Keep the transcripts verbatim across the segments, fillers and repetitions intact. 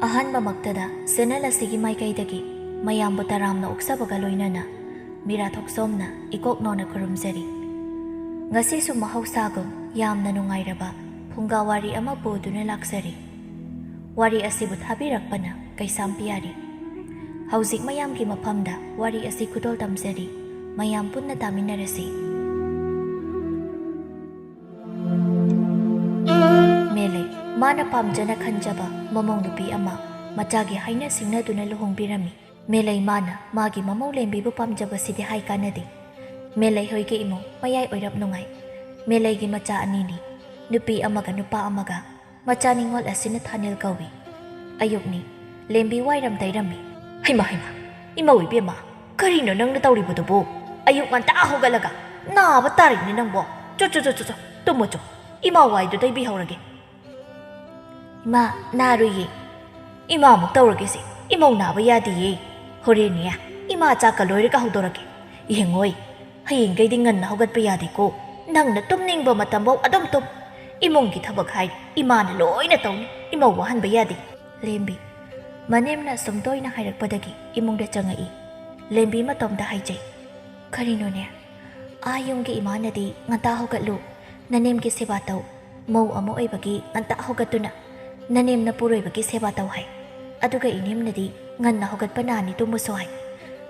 ꯑꯍꯥꯟꯕꯃꯛꯇꯗ channel ꯑꯁꯤꯒꯤ ꯃꯥꯏꯀꯩꯗꯒꯤ ꯃꯌꯥꯝꯕꯨ ꯇꯔꯥꯝꯅ ꯑꯣꯛꯆꯕꯒ ꯂꯣꯏꯅꯅ ꯃꯤꯔꯥ ꯊꯣꯛꯆꯣꯝꯅ ꯏꯀꯣꯛ ꯅꯧꯅ ꯈꯨꯔꯨꯝꯖꯔꯤ꯫ ꯉꯁꯤꯁꯨ ꯃꯍꯧꯁꯥꯒꯨꯝ ꯌꯥꯝꯅ ꯅꯨꯡꯉꯥꯏꯔꯕ ꯐꯨꯡꯒꯥ ꯋꯥꯔꯤ ꯑꯃ ꯄꯨꯗꯨꯅ ꯂꯥꯛꯆꯔꯤ꯫ ꯋꯥꯔꯤ ꯑꯁꯤꯕꯨ ꯊꯥꯕꯤꯔꯛꯄꯅ ꯀꯩꯁꯥꯝ ꯄꯤꯌꯥꯔꯤ꯫ ꯍꯧꯖꯤꯛ ꯃꯌꯥꯝꯒꯤ ꯃꯐꯝꯗ ꯋꯥꯔꯤ ꯑꯁꯤ ꯈꯨꯗꯣꯜ ꯇꯝꯖꯔꯤ꯫ ꯃꯌꯥꯝ ꯄꯨꯟꯅ ꯇꯥꯃꯤꯟꯅꯔꯁꯤ꯫ ꯃꯦꯂꯩ, ꯃꯥꯅ ꯄꯥꯝꯖꯅ ꯈꯟꯖꯕ ꯃꯃꯧ ꯅꯨꯄꯤ ꯑꯃ ꯃꯆꯥꯒꯤ ꯍꯥꯏꯅ ꯁꯤꯡꯅꯗꯨꯅ ꯂꯨꯍꯣꯡꯕꯤꯔꯝꯃꯤ꯫ ꯃꯦꯂꯩ ꯃꯥꯅ ꯃꯥꯒꯤ ꯃꯃꯧ ꯂꯦꯝꯕꯤꯕꯨ ꯄꯥꯝꯖꯕꯁꯤꯗꯤ ꯍꯥꯏ ꯀꯥꯟꯅꯗꯦ꯫ ꯃꯦꯂꯩ ꯍꯣꯏꯒꯤ ꯏꯃꯨꯡ ꯃꯌꯥꯏ ꯑꯣꯏꯔꯞ ꯅꯨꯡꯉꯥꯏ꯫ ꯃꯦꯂꯩꯒꯤ ꯃꯆꯥ ꯑꯅꯤꯅꯤ, ꯅꯨꯄꯤ ꯑꯃꯒ ꯅꯨꯄꯥ ꯑꯃꯒ꯫ ꯃꯆꯥ ꯅꯤꯉꯣꯜ ꯑꯁꯤꯅ ꯊꯥꯅꯤꯜ ꯀꯧꯏ꯫ ꯑꯌꯨꯛꯅꯤ, ꯂꯦꯝꯕꯤ ꯋꯥꯏꯔꯝ ꯇꯩꯔꯝꯃꯤ꯫ "ꯍꯩꯃꯥ, ꯍꯩꯃꯥ, ꯏꯃꯧ ꯏꯕꯦꯝꯃ, ꯀꯔꯤꯅꯣ ꯅꯪꯅ ꯇꯧꯔꯤꯕꯗꯨꯕꯨ? ꯑꯌꯨꯛ ꯉꯟꯇꯥ ꯍꯧꯒꯠꯂꯒ ꯅꯥꯕ ꯇꯥꯔꯤꯅꯦ ꯅꯪꯕꯣ꯫ ꯆꯣ, ꯆꯣ, ꯆꯣ, ꯆꯣ, ꯆꯣ, ꯇꯨꯝꯃꯣ ꯆꯣ, ꯏꯃꯥ ꯋꯥꯏꯗꯨ ꯇꯩꯕꯤꯍꯧꯔꯒꯦ꯫" "ꯏꯃꯥ, ꯅꯥꯔꯨꯏꯌꯦ꯫ ꯏꯃꯥꯃꯨꯛ ꯇꯧꯔꯒꯦꯁꯦ, ꯏꯃꯧ ꯅꯥꯕ ꯌꯥꯗꯦꯌꯦ꯫ ꯍꯣꯔꯦꯟꯅꯦ, ꯏꯃꯥ ꯆꯥꯛꯀ ꯂꯣꯏꯔꯒ ꯍꯧꯗꯣꯔꯛꯀꯦ꯫ ꯌꯦꯡꯉꯣꯏ, ꯍꯌꯦꯡꯈꯩꯗꯤ ꯉꯟꯅ ꯍꯧꯒꯠꯄ ꯌꯥꯗꯦꯀꯣ꯫ ꯅꯪꯅ ꯇꯨꯝꯅꯤꯡꯕ ꯃꯇꯝꯐꯧ ꯑꯗꯨꯝ ꯇꯨꯝ꯫ ꯏꯃꯨꯡꯒꯤ ꯊꯕꯛ ꯍꯥꯏ ꯏꯃꯥꯅ ꯂꯣꯏꯅ ꯇꯧꯅꯤ, ꯏꯃꯧ ꯋꯥꯍꯟꯕ ꯌꯥꯗꯦ꯫" ꯂꯦꯝꯕꯤ꯫ ꯃꯅꯦꯝꯅ ꯁꯨꯝ ꯇꯣꯏꯅ ꯍꯥꯏꯔꯛꯄꯗꯒꯤ ꯏꯃꯨꯡꯗ ꯆꯪꯉꯛꯏ꯫ ꯂꯦꯝꯕꯤ ꯃꯇꯣꯝꯗ ꯍꯥꯏꯖꯩ꯫ "ꯀꯔꯤꯅꯣꯅꯦ? ꯑꯥ ꯌꯨꯝꯒꯤ ꯏꯃꯥꯅꯗꯤ ꯉꯟꯇꯥ ꯍꯧꯒꯠꯂꯨ, ꯅꯅꯦꯝꯒꯤ ꯁꯦꯕꯥ ꯇꯧ, ꯃꯧ ꯑꯃ ꯑꯣꯏꯕꯒꯤ ꯉꯟꯇꯥ ꯍꯧꯒꯠꯇꯨꯅ ꯅꯅꯦꯝ ꯅꯄꯨꯔꯣꯏꯕꯒꯤ ꯁꯦꯕꯥ ꯇꯧ ꯍꯥꯏ꯫ ꯑꯗꯨꯒ ꯏꯅꯦꯝꯅꯗꯤ ꯉꯟꯅ ꯍꯧꯒꯠꯄ ꯅꯥꯅꯤ, ꯇꯨꯝꯃꯨꯁꯣ ꯍꯥꯏ꯫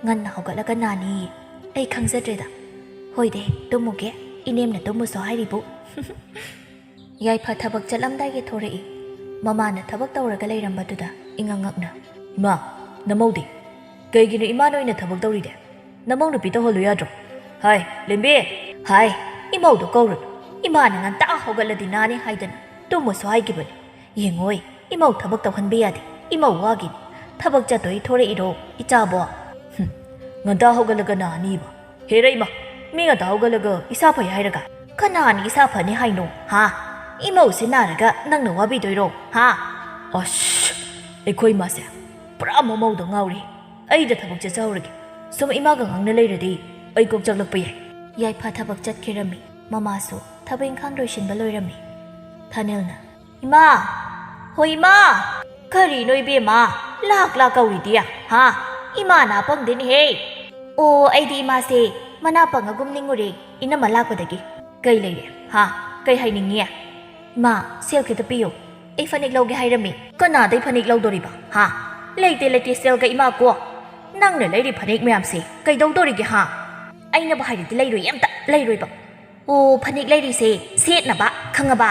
ꯉꯟꯅ ꯍꯧꯒꯠꯂꯒ ꯅꯥꯅꯤꯌꯦ꯫ ꯑꯩ ꯈꯪꯖꯗ꯭ꯔꯦꯗ꯫ ꯍꯣꯏꯗꯦ, ꯇꯨꯝꯃꯨꯒꯦ, ꯏꯅꯦꯝꯅ ꯇꯨꯝꯃꯨꯁꯣ ꯍꯥꯏꯔꯤꯕꯨ꯫" ꯌꯥꯏꯐ ꯊꯕꯛ ꯆꯠꯂꯝꯗꯥꯏꯒꯤ ꯊꯣꯔꯛꯏ꯫ ꯃꯃꯥꯅ ꯊꯕꯛ ꯇꯧꯔꯒ ꯂꯩꯔꯝꯕꯗꯨꯗ ꯏꯉꯛ ꯉꯛꯅ, "ꯏꯃꯥ, ꯅꯃꯧꯗꯤ? ꯀꯩꯒꯤꯅꯣ ꯏꯃꯥꯅ ꯑꯣꯏꯅ ꯊꯕꯛ ꯇꯧꯔꯤꯗꯦ? ꯅꯃꯧ ꯅꯨꯄꯤ ꯇꯧꯍꯜꯂꯨ ꯌꯥꯗ꯭ꯔꯣ?" "ꯍꯥꯏ, ꯂꯦꯝꯕꯤ!" "ꯍꯥꯏ, ꯏꯃꯧꯗꯣ ꯀꯧꯔꯨꯅꯨ꯫ ꯏꯃꯥꯅ ꯉꯟꯇꯥ ꯍꯧꯒꯠꯂꯗꯤ ꯅꯥꯅꯤ ꯍꯥꯏꯗꯅ ꯇꯨꯝꯃꯨꯁꯨ ꯍꯥꯏꯈꯤꯕꯅꯤ꯫ ꯌꯦꯡꯉꯣꯏ, ꯏꯃꯧ ꯊꯕꯛ ꯇꯧꯍꯟꯕ ꯌꯥꯗꯦ꯫ ꯏꯃꯧ ꯋꯥꯒꯤꯅꯤ꯫ ꯊꯕꯛ ꯆꯠꯇꯣꯏ ꯊꯣꯔꯛꯏꯔꯣ, ꯏꯆꯥꯕꯣ?" "ꯍꯨꯝ, ꯉꯟꯇꯥ ꯍꯧꯒꯠꯂꯒ ꯅꯥꯅꯤꯕ꯫ ꯍꯦꯔꯩꯃ, ꯃꯤ ꯉꯟꯇꯥ ꯍꯧꯒꯠꯂꯒ ꯏꯁꯥ ꯐꯩ ꯍꯥꯏꯔꯒ?" "ꯀꯅꯥꯅ ꯏꯁꯥ ꯐꯅꯤ ꯍꯥꯏꯅꯣ, ꯍꯥ? ꯏꯃꯧꯁꯦ ꯅꯥꯔꯒ ꯅꯪꯅ ꯋꯥꯕꯤꯗꯣꯏꯔꯣ, ꯍꯥ?" ꯑꯁ, ꯑꯩꯈꯣꯏ ꯃꯥꯁꯦ ꯄꯨꯔꯥ ꯃꯃꯧꯗ ꯉꯥꯎꯔꯦ꯫ ꯑꯩꯗ ꯊꯕꯛ ꯆꯠꯆꯍꯧꯔꯒꯦ꯫ ꯁꯨꯝ ꯏꯃꯥꯒ ꯉꯥꯡꯅ ꯂꯩꯔꯗꯤ ꯑꯩ ꯀꯣꯛ ꯆꯥꯛꯂꯛꯄ ꯌꯥꯏ꯫ ꯌꯥꯏꯐ ꯊꯕꯛ ꯆꯠꯈꯤꯔꯝꯃꯤ꯫ ꯃꯃꯥꯁꯨ ꯊꯕꯛ ꯏꯪꯈꯥꯡ ꯂꯣꯏꯁꯤꯟꯕ ꯂꯣꯏꯔꯝꯃꯤ꯫ ꯊꯥꯅꯤꯜꯅ, "ꯏꯃꯥ! ꯍꯣꯏ, ꯏꯃꯥ!" ꯀꯔꯤꯅꯣ ꯏꯕꯦꯝꯃ? ꯂꯥꯛ ꯂꯥꯛ ꯀꯧꯔꯤꯗꯤ, ꯍꯥ? ꯏꯃꯥꯅ ꯑꯄꯪꯗꯅꯤꯍꯦ꯫ ꯑꯣ, ꯑꯩꯗꯤ ꯏꯃꯥꯁꯦ ꯃꯅꯥ ꯄꯪꯉꯒꯨꯝ ꯅꯤꯡꯉꯨꯔꯦ, ꯏꯅꯝꯃ ꯂꯥꯛꯄꯗꯒꯤ꯫ ꯀꯩ ꯂꯩꯔꯦ, ꯍꯥ? ꯀꯩ ꯍꯥꯏꯅꯤꯡꯉꯤ? ꯏꯃꯥ, ꯁꯦꯜ ꯈꯤꯇ ꯄꯤꯌꯨ꯫ ꯑꯩ ꯐꯅꯦꯛ ꯂꯧꯒꯦ ꯍꯥꯏꯔꯝꯃꯤ꯫ ꯀꯅꯥꯗꯩ ꯐꯅꯦꯛ ꯂꯧꯗꯣꯔꯤꯕ, ꯍꯥ? ꯂꯩꯇꯦ, ꯂꯩꯇꯦ, ꯁꯦꯜꯒ ꯏꯃꯥ ꯀꯣ꯫ ꯅꯪꯅ ꯂꯩꯔꯤ ꯐꯅꯦꯛ ꯃꯌꯥꯝꯁꯦ ꯀꯩꯗꯧꯗꯣꯔꯤꯒꯦ, ꯍꯥ? ꯑꯩꯅꯕꯨ ꯍꯥꯏꯔꯗꯤ ꯂꯩꯔꯣꯏ, ꯑꯝꯇ ꯂꯩꯔꯣꯏꯕ꯫ ꯑꯣ, ꯐꯅꯦꯛ ꯂꯩꯔꯤꯁꯦ ꯁꯦꯠꯅꯕ, ꯈꯪꯉꯕ?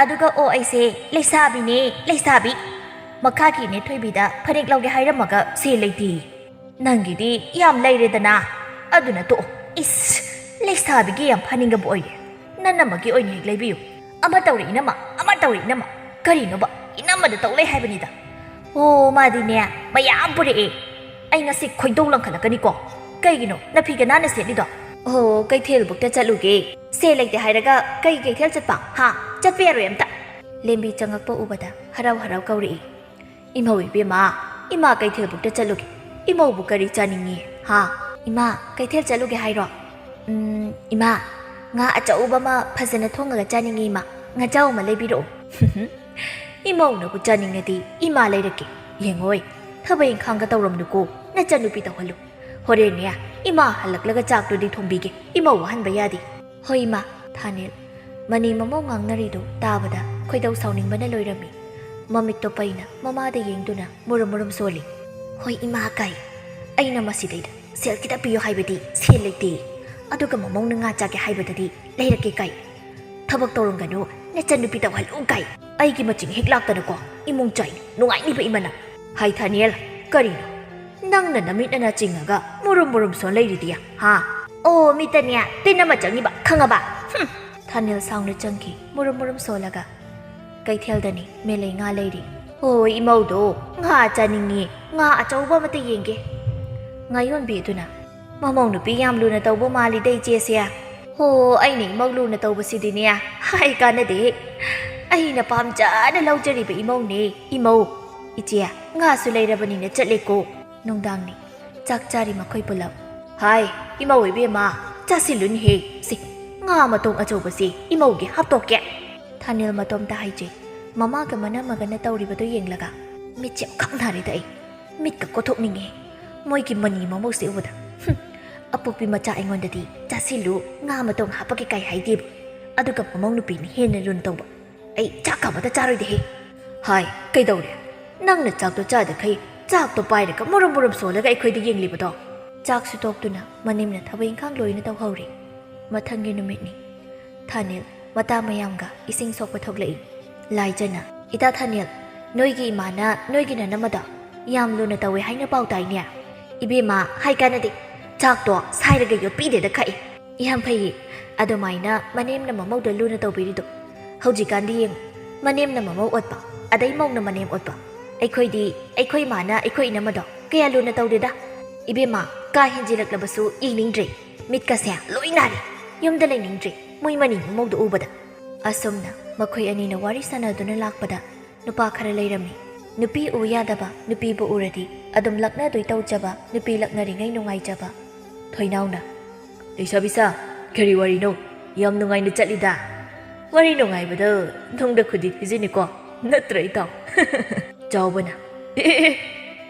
ꯑꯗꯨꯒ ꯑꯣ, ꯑꯩꯁꯦ ꯂꯩꯁꯥꯕꯤꯅꯦ, ꯂꯩꯁꯥꯕꯤ꯫ ꯃꯈꯥꯒꯤ ꯏꯅꯦ ꯊꯣꯏꯕꯤꯗ ꯐꯅꯦꯛ ꯂꯧꯒꯦ ꯍꯥꯏꯔꯝꯃꯒ ꯁꯦꯜ ꯂꯩꯇꯦ꯫ ꯅꯪꯒꯤꯗꯤ ꯌꯥꯝ ꯂꯩꯔꯦꯗꯅ, ꯑꯗꯨꯅ ꯇꯣꯛꯑꯣ꯫ ꯏꯁ, ꯂꯩꯁꯥꯕꯤꯒꯤ ꯌꯥꯝ ꯐꯥꯅꯤꯡꯒꯕ ꯑꯣꯏꯔꯦ꯫ ꯅꯅꯝꯃꯒꯤ ꯑꯣꯏꯅ ꯍꯦꯛ ꯂꯩꯕꯤꯌꯨ꯫ ꯑꯃ ꯇꯧꯔꯦ ꯏꯅꯝꯃ, ꯑꯃ ꯇꯧꯔꯦ ꯏꯅꯝꯃ꯫ ꯀꯔꯤꯅꯣꯕ? ꯏꯅꯝꯃꯗ ꯇꯧ ꯂꯩ ꯍꯥꯏꯕꯅꯤꯗ꯫ ꯑꯣ, ꯃꯥꯗꯤꯅꯦ, ꯃꯌꯥꯝ ꯄꯨꯔꯛꯑꯦ꯫ ꯑꯩ ꯉꯁꯤ ꯈꯣꯏꯗꯧ ꯂꯪꯈꯠꯂꯛꯀꯅꯤꯀꯣ꯫ ꯀꯩꯒꯤꯅꯣ ꯅꯐꯤꯒ ꯅꯥꯟꯅ ꯁꯦꯠꯂꯤꯗꯣ? ꯑꯣ, ꯀꯩꯊꯦꯜꯕꯨꯛꯇ ꯆꯠꯂꯨꯒꯦ꯫ ꯁꯦꯜ ꯂꯩꯇꯦ ꯍꯥꯏꯔꯒ ꯀꯩ ꯀꯩꯊꯦꯜ ꯆꯠꯄ? ꯍꯥ? ꯆꯠꯄ ꯌꯥꯔꯣꯏ ꯑꯝꯇ꯫ ꯂꯦꯝꯕꯤ ꯆꯪꯉꯛꯄ ꯎꯕꯗ ꯍꯔꯥꯎ ꯍꯔꯥꯎ ꯀꯧꯔꯛꯏ꯫ ꯏꯃꯧ ꯏꯕꯦꯝꯃ, ꯏꯃꯥ ꯀꯩꯊꯦꯜꯕꯨꯛꯇ ꯆꯠꯂꯨꯒꯦ꯫ ꯏꯃꯧꯕꯨ ꯀꯔꯤ ꯆꯥꯅꯤꯡꯉꯤ? ꯍꯥ? ꯏꯃꯥ, ꯀꯩꯊꯦꯜ ꯆꯠꯂꯨꯒꯦ ꯍꯥꯏꯔꯣ? ꯎꯝ, ꯏꯃꯥ, ꯉꯥ ꯑꯆꯧꯕ ꯑꯃ ꯐꯖꯅ ꯊꯣꯡꯉꯒ ꯆꯥꯅꯤꯡꯉꯤ ꯏꯃꯥ꯫ ꯉꯥꯖꯥꯎ ꯑꯃ ꯂꯩꯕꯤꯔꯛꯑꯣ꯫ ꯏꯃꯧꯅꯕꯨ ꯆꯥꯅꯤꯡꯉꯗꯤ ꯏꯃꯥ ꯂꯩꯔꯛꯀꯦ꯫ ꯌꯦꯡꯉꯣꯏ, ꯊꯕꯛ ꯏꯪꯈꯥꯡꯒ ꯇꯧꯔꯝꯅꯨꯀꯣ꯫ ꯅꯆꯟꯅꯨꯄꯤ ꯇꯧꯍꯜꯂꯨ꯫ ꯍꯣꯔꯦꯟꯅꯦ, ꯏꯃꯥ ꯍꯜꯂꯛꯂꯒ ꯆꯥꯛꯇꯨꯗꯤ ꯊꯣꯡꯕꯤꯒꯦ꯫ ꯏꯃꯧ ꯋꯥꯍꯟꯕ ꯌꯥꯗꯦ꯫ ꯍꯣꯏ ꯏꯃꯥ꯫ ꯊꯥꯅꯤꯜ, ꯃꯅꯤ ꯃꯃꯧ ꯉꯥꯡꯅꯔꯤꯗꯨ ꯇꯥꯕꯗ ꯈꯣꯏꯗꯧ ꯁꯥꯎꯅꯤꯡꯕꯅ ꯂꯣꯏꯔꯝꯃꯤ꯫ ꯃꯃꯤꯠꯇꯣ ꯄꯩꯅ ꯃꯃꯥꯗ ꯌꯦꯡꯗꯨꯅ ꯃꯨꯔꯨꯝ ꯃꯨꯔꯨꯝ ꯁꯣꯜꯂꯤ꯫ ꯍꯣꯏ ꯏꯃꯥ ꯀꯥꯏ, ꯑꯩꯅ ꯃꯁꯤꯗꯩꯗ ꯁꯦꯜ ꯈꯤꯇ ꯄꯤꯌꯨ ꯍꯥꯏꯕꯗꯤ ꯁꯦꯜ ꯂꯩꯇꯦ꯫ ꯑꯗꯨꯒ ꯃꯃꯧꯅ ꯉꯥ ꯆꯥꯒꯦ ꯍꯥꯏꯕꯗꯗꯤ ꯂꯩꯔꯛꯀꯦ ꯀꯥꯏ꯫ ꯊꯕꯛ ꯇꯧꯔꯝꯒꯅꯨ, ꯅꯆꯟꯅꯨꯄꯤ ꯇꯧꯍꯜꯂꯨ ꯀꯥꯏ꯫ ꯑꯩꯒꯤ ꯃꯆꯤꯡ ꯍꯦꯛ ꯂꯥꯛꯇꯅꯀꯣ, ꯏꯃꯨꯡ ꯆꯥꯏ, ꯅꯨꯡꯉꯥꯏꯅꯤꯕ ꯏꯃꯅ꯫ ꯍꯥꯏ ꯊꯥꯅꯤꯜ, ꯀꯔꯤꯅꯣ? ꯅꯪꯅ ꯅꯃꯤꯠ ꯅꯅꯥ ꯆꯤꯡꯉꯒ ꯃꯨꯔꯨꯝ ꯃꯨꯔꯨꯝ ꯁꯣꯟ ꯂꯩꯔꯤꯗꯤ, ꯍꯥ? ꯑꯣ, ꯃꯤꯠꯇꯅꯦ ꯇꯤꯟ ꯑꯃ ꯆꯪꯉꯤꯕ, ꯈꯪꯉꯕ? ꯍꯨꯝ! ꯊꯥꯅꯤꯜ ꯁꯥꯎꯅ ꯆꯪꯈꯤ, ꯃꯨꯔꯨꯝ ꯃꯨꯔꯨꯝ ꯁꯣꯜꯂꯒ꯫ ꯀꯩꯊꯦꯜꯗꯅꯤ ꯃꯦꯂꯩ ꯉꯥ ꯂꯩꯔꯤ꯫ ꯍꯣ, ꯏꯃꯧꯗꯣ ꯉꯥ ꯆꯥꯅꯤꯡꯉꯤ, ꯉꯥ ꯑꯆꯧꯕ ꯑꯃꯇ ꯌꯦꯡꯒꯦ꯫ ꯉꯥꯌꯣꯟꯕꯤ ꯑꯗꯨꯅ, "ꯃꯃꯧ ꯅꯨꯄꯤ ꯌꯥꯝ ꯂꯨꯅ ꯇꯧꯕ ꯃꯥꯜꯂꯤꯗ ꯏꯆꯦꯁꯦ꯫ ꯍꯣ, ꯑꯩꯅ ꯏꯃꯧ ꯂꯨꯅ ꯇꯧꯕꯁꯤꯗꯤꯅꯦ ꯍꯥꯏ ꯀꯥꯟꯅꯗꯦ꯫ ꯑꯩꯅ ꯄꯥꯝꯖꯅ ꯂꯧꯖꯔꯤꯕ ꯏꯃꯧꯅꯦ, ꯏꯃꯧ꯫ ꯏꯆꯦ, ꯉꯥꯁꯨ ꯂꯩꯔꯕꯅꯤꯅ ꯆꯠꯂꯦꯀꯣ꯫" ꯅꯨꯡꯗꯥꯡꯅꯤ꯫ ꯆꯥꯛ ꯆꯥꯔꯤ ꯃꯈꯣꯏ ꯄꯨꯂꯞ꯫ "ꯍꯥꯏ, ꯏꯃꯧ ꯏꯕꯦꯝꯃ, ꯆꯥꯁꯤꯜꯂꯨꯅꯤꯍꯦ꯫ ꯁꯤ, ꯉꯥ ꯃꯇꯣꯡ ꯑꯆꯧꯕꯁꯤ ꯏꯃꯧꯒꯤ ꯍꯥꯞꯇꯣꯛꯀꯦ꯫" ꯊꯥꯅꯤꯜ ꯃꯇꯣꯝꯇ ꯍꯥꯏꯖꯩ꯫ ꯃꯃꯥꯒ ꯃꯅꯝꯃꯒꯅ ꯇꯧꯔꯤꯕꯗꯨ ꯌꯦꯡꯂꯒ ꯃꯤꯠꯁꯦ ꯑꯃꯈꯛ ꯅꯥꯔꯦꯗ ꯑꯩ꯫ ꯃꯤꯠꯀ ꯀꯣꯊꯣꯛꯅꯤꯡꯉꯦ꯫ ꯃꯣꯏꯒꯤ ꯃꯅꯤ ꯃꯃꯧꯁꯦ ꯎꯕꯗ꯫ ꯍꯨꯝ, ꯑꯄꯣꯛꯄꯤ ꯃꯆꯥ ꯑꯩꯉꯣꯟꯗꯗꯤ ꯆꯥꯁꯤꯜꯂꯨ, ꯉꯥ ꯃꯇꯣꯡ ꯍꯥꯞꯄꯒꯦ ꯀꯥꯏ ꯍꯥꯏꯗꯦꯕ꯫ ꯑꯗꯨꯒ ꯃꯃꯧ ꯅꯨꯄꯤꯅ ꯍꯦꯟꯅ ꯂꯨꯅ ꯇꯧꯕ꯫ ꯑꯩ ꯆꯥꯛꯀ ꯑꯃꯇ ꯆꯥꯔꯣꯏꯗꯦꯍꯦ꯫ ꯍꯥꯏ, ꯀꯩꯗꯧꯔꯦ? ꯅꯪꯅ ꯆꯥꯛꯇꯣ ꯆꯥꯗꯈꯩ ꯆꯥꯛꯇꯣ ꯄꯥꯏꯔꯒ ꯃꯨꯔꯨꯝ ꯃꯨꯔꯨꯝ ꯁꯣꯜꯂꯒ ꯑꯩꯈꯣꯏꯗ ꯌꯦꯡꯂꯤꯕꯗꯣ? ꯆꯥꯛꯁꯨ ꯇꯣꯛꯇꯨꯅ ꯃꯅꯦꯝꯅ ꯊꯕꯛ ꯏꯪꯈꯥꯡ ꯂꯣꯏꯅ ꯇꯧꯍꯧꯔꯦ꯫ ꯃꯊꯪꯒꯤ ꯅꯨꯃꯤꯠꯅꯤ꯫ ꯊꯥꯅꯤꯜ ꯃꯇꯥ ꯃꯌꯥꯝꯒ ꯏꯁꯤꯡ ꯁꯣꯛꯄ ꯊꯣꯛꯂꯛꯏ꯫ ꯂꯥꯏꯖꯅ, "ꯏꯇꯥ ꯊꯥꯅꯤꯜ, ꯅꯣꯏꯒꯤ ꯏꯃꯥꯅ ꯅꯣꯏꯒꯤ ꯅꯅꯝꯃꯗꯣ ꯌꯥꯝ ꯂꯨꯅ ꯇꯧꯋꯦ ꯍꯥꯏꯅ ꯄꯥꯎ ꯇꯥꯏꯅꯦ?" "ꯏꯕꯦꯝꯃ, ꯍꯥꯏ ꯀꯥꯟꯅꯗꯦ꯫ ꯆꯥꯛꯇꯣ ꯁꯥꯏꯔꯒ ꯌꯣꯠꯄꯤꯗꯦꯗ ꯈꯛꯏ꯫ ꯌꯥꯝ ꯐꯩꯌꯦ ꯑꯗꯨꯃꯥꯏꯅ ꯃꯅꯦꯝꯅ ꯃꯃꯧꯗ ꯂꯨꯅ ꯇꯧꯕꯤꯔꯤꯗꯣ꯫ ꯍꯧꯖꯤꯛꯀꯥꯟꯗꯤ ꯌꯦꯡꯉꯨ, ꯃꯅꯦꯝꯅ ꯃꯃꯧ ꯑꯣꯠꯄ, ꯑꯗꯩ ꯃꯧꯅ ꯃꯅꯦꯝ ꯑꯣꯠꯄ꯫ ꯑꯩꯈꯣꯏꯗꯤ ꯑꯩꯈꯣꯏ ꯏꯃꯥꯅ ꯑꯩꯈꯣꯏ ꯏꯅꯝꯃꯗꯣ ꯀꯌꯥ ꯂꯨꯅ ꯇꯧꯗꯦꯗ꯫ ꯏꯕꯦꯝꯃ, ꯀꯥ ꯍꯦꯟꯖꯤꯜꯂꯛꯂꯕꯁꯨ ꯌꯦꯡꯅꯤꯡꯗ꯭ꯔꯦ꯫ ꯃꯤꯠꯀꯁꯦ ꯂꯣꯏ ꯅꯥꯔꯦ꯫ ꯌꯨꯝꯗ ꯂꯩꯅꯤꯡꯗ꯭ꯔꯦ, ꯃꯣꯏ ꯃꯅꯤ ꯃꯃꯧꯗꯣ ꯎꯕꯗ꯫" ꯑꯁꯨꯝꯅ ꯃꯈꯣꯏ ꯑꯅꯤꯅ ꯋꯥꯔꯤ ꯁꯥꯟꯅꯗꯨꯅ ꯂꯥꯛꯄꯗ ꯅꯨꯄꯥ ꯈꯔ ꯂꯩꯔꯝꯃꯤ꯫ ꯅꯨꯄꯤ ꯎ ꯌꯥꯗꯕ, ꯅꯨꯄꯤꯕꯨ ꯎꯔꯗꯤ ꯑꯗꯨꯝ ꯂꯛꯅꯗꯣꯏ ꯇꯧꯖꯕ, ꯅꯨꯄꯤ ꯂꯛꯅꯔꯤꯉꯩ ꯅꯨꯡꯉꯥꯏꯖꯕ꯫ ꯊꯣꯏꯅꯥꯎꯅ, "ꯂꯩꯁꯥꯕꯤ ꯁꯥ, ꯀꯔꯤ ꯋꯥꯔꯤꯅꯣ? ꯌꯥꯝ ꯅꯨꯡꯉꯥꯏꯅ ꯆꯠꯂꯤꯗ꯫" "ꯋꯥꯔꯤ ꯅꯨꯡꯉꯥꯏꯕꯗ ꯅꯨꯡꯗ ꯈꯨꯗꯤ ꯊꯤꯖꯤꯟꯅꯤꯀꯣ, ꯅꯠꯇ꯭ꯔ ꯏꯇꯥꯎ?" ꯆꯥꯎꯕꯅ, "ꯑꯦ, ꯑꯦ, ꯑꯦ,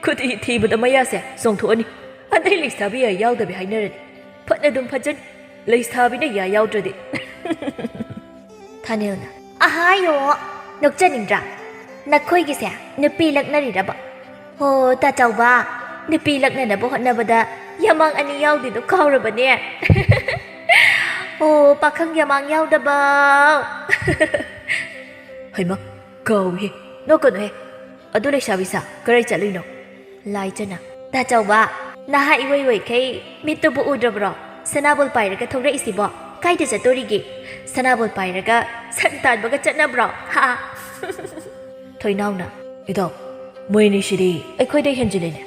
ꯈꯨꯗꯤ ꯊꯤꯕꯗ ꯃꯌꯥꯁꯦ ꯆꯣꯡꯊꯣꯛꯑꯅꯤ꯫ ꯑꯗꯩ ꯂꯩꯁꯥꯕꯤ ꯌꯥ ꯌꯥꯎꯗꯕꯤ ꯍꯥꯏꯅꯔꯅꯤ꯫ ꯐꯠꯅ ꯑꯗꯨꯝ ꯐꯠꯖꯅꯤ, ꯂꯩꯁꯥꯕꯤꯅ ꯌꯥ ꯌꯥꯎꯗ꯭ꯔꯗꯤ꯫" ꯊꯥꯅꯤꯜꯅ, "ꯑꯍꯥꯌꯣ, ꯅꯣꯛꯆꯅꯤꯡꯗ꯭ꯔꯥ? ꯅꯈꯣꯏꯒꯤꯁꯦ ꯅꯨꯄꯤ ꯂꯛꯅꯔꯤꯔꯕ? ꯍꯣ, ꯇꯥ ꯆꯥꯎꯕ, ꯅꯨꯄꯤ ꯂꯛꯅꯅꯕ ꯍꯣꯠꯅꯕꯗ ꯌꯥꯃꯥꯡ ꯑꯅꯤ ꯌꯥꯎꯗꯦꯗꯣ ꯀꯥꯎꯔꯕꯅꯦ?" "ꯑꯣ, ꯄꯥꯈꯪ ꯌꯥꯃꯥꯡ ꯌꯥꯎꯗꯕ꯫" "ꯍꯩꯃꯥ, ꯀꯥꯎꯏꯍꯦ, ꯅꯣꯛꯀꯅꯨꯍꯦ꯫ ꯑꯗꯨ ꯂꯩꯁꯥꯕꯤ ꯁꯥ, ꯀꯔꯥꯏ ꯆꯠꯂꯨꯏꯅꯣ?" ꯂꯥꯏꯖꯅ, "ꯇꯥ ꯆꯥꯎꯕ, ꯅꯍꯥ ꯏꯋꯣꯏ ꯑꯣꯏꯈꯩ ꯃꯤꯠꯇꯨꯕꯨ ꯎꯗ꯭ꯔꯕ꯭ꯔꯣ? ꯁꯅꯥꯕꯣꯜ ꯄꯥꯏꯔꯒ ꯊꯣꯛꯂꯛꯏꯁꯤꯕꯣ? ꯀꯥꯏꯗ ꯆꯠꯇꯣꯔꯤꯒꯦ? ꯁꯅꯥꯕꯣꯜ ꯄꯥꯏꯔꯒ ꯁꯟ ꯇꯥꯟꯕꯒ ꯆꯠꯅꯕ꯭ꯔꯣ? ꯍꯥ?" ꯊꯣꯏꯅꯥꯎꯅ, "ꯏꯇꯥꯎ, ꯃꯣꯏ ꯑꯅꯤꯁꯤꯗꯤ ꯑꯩꯈꯣꯏꯗꯩ ꯍꯦꯟꯖꯤꯜꯂꯤꯅꯦ꯫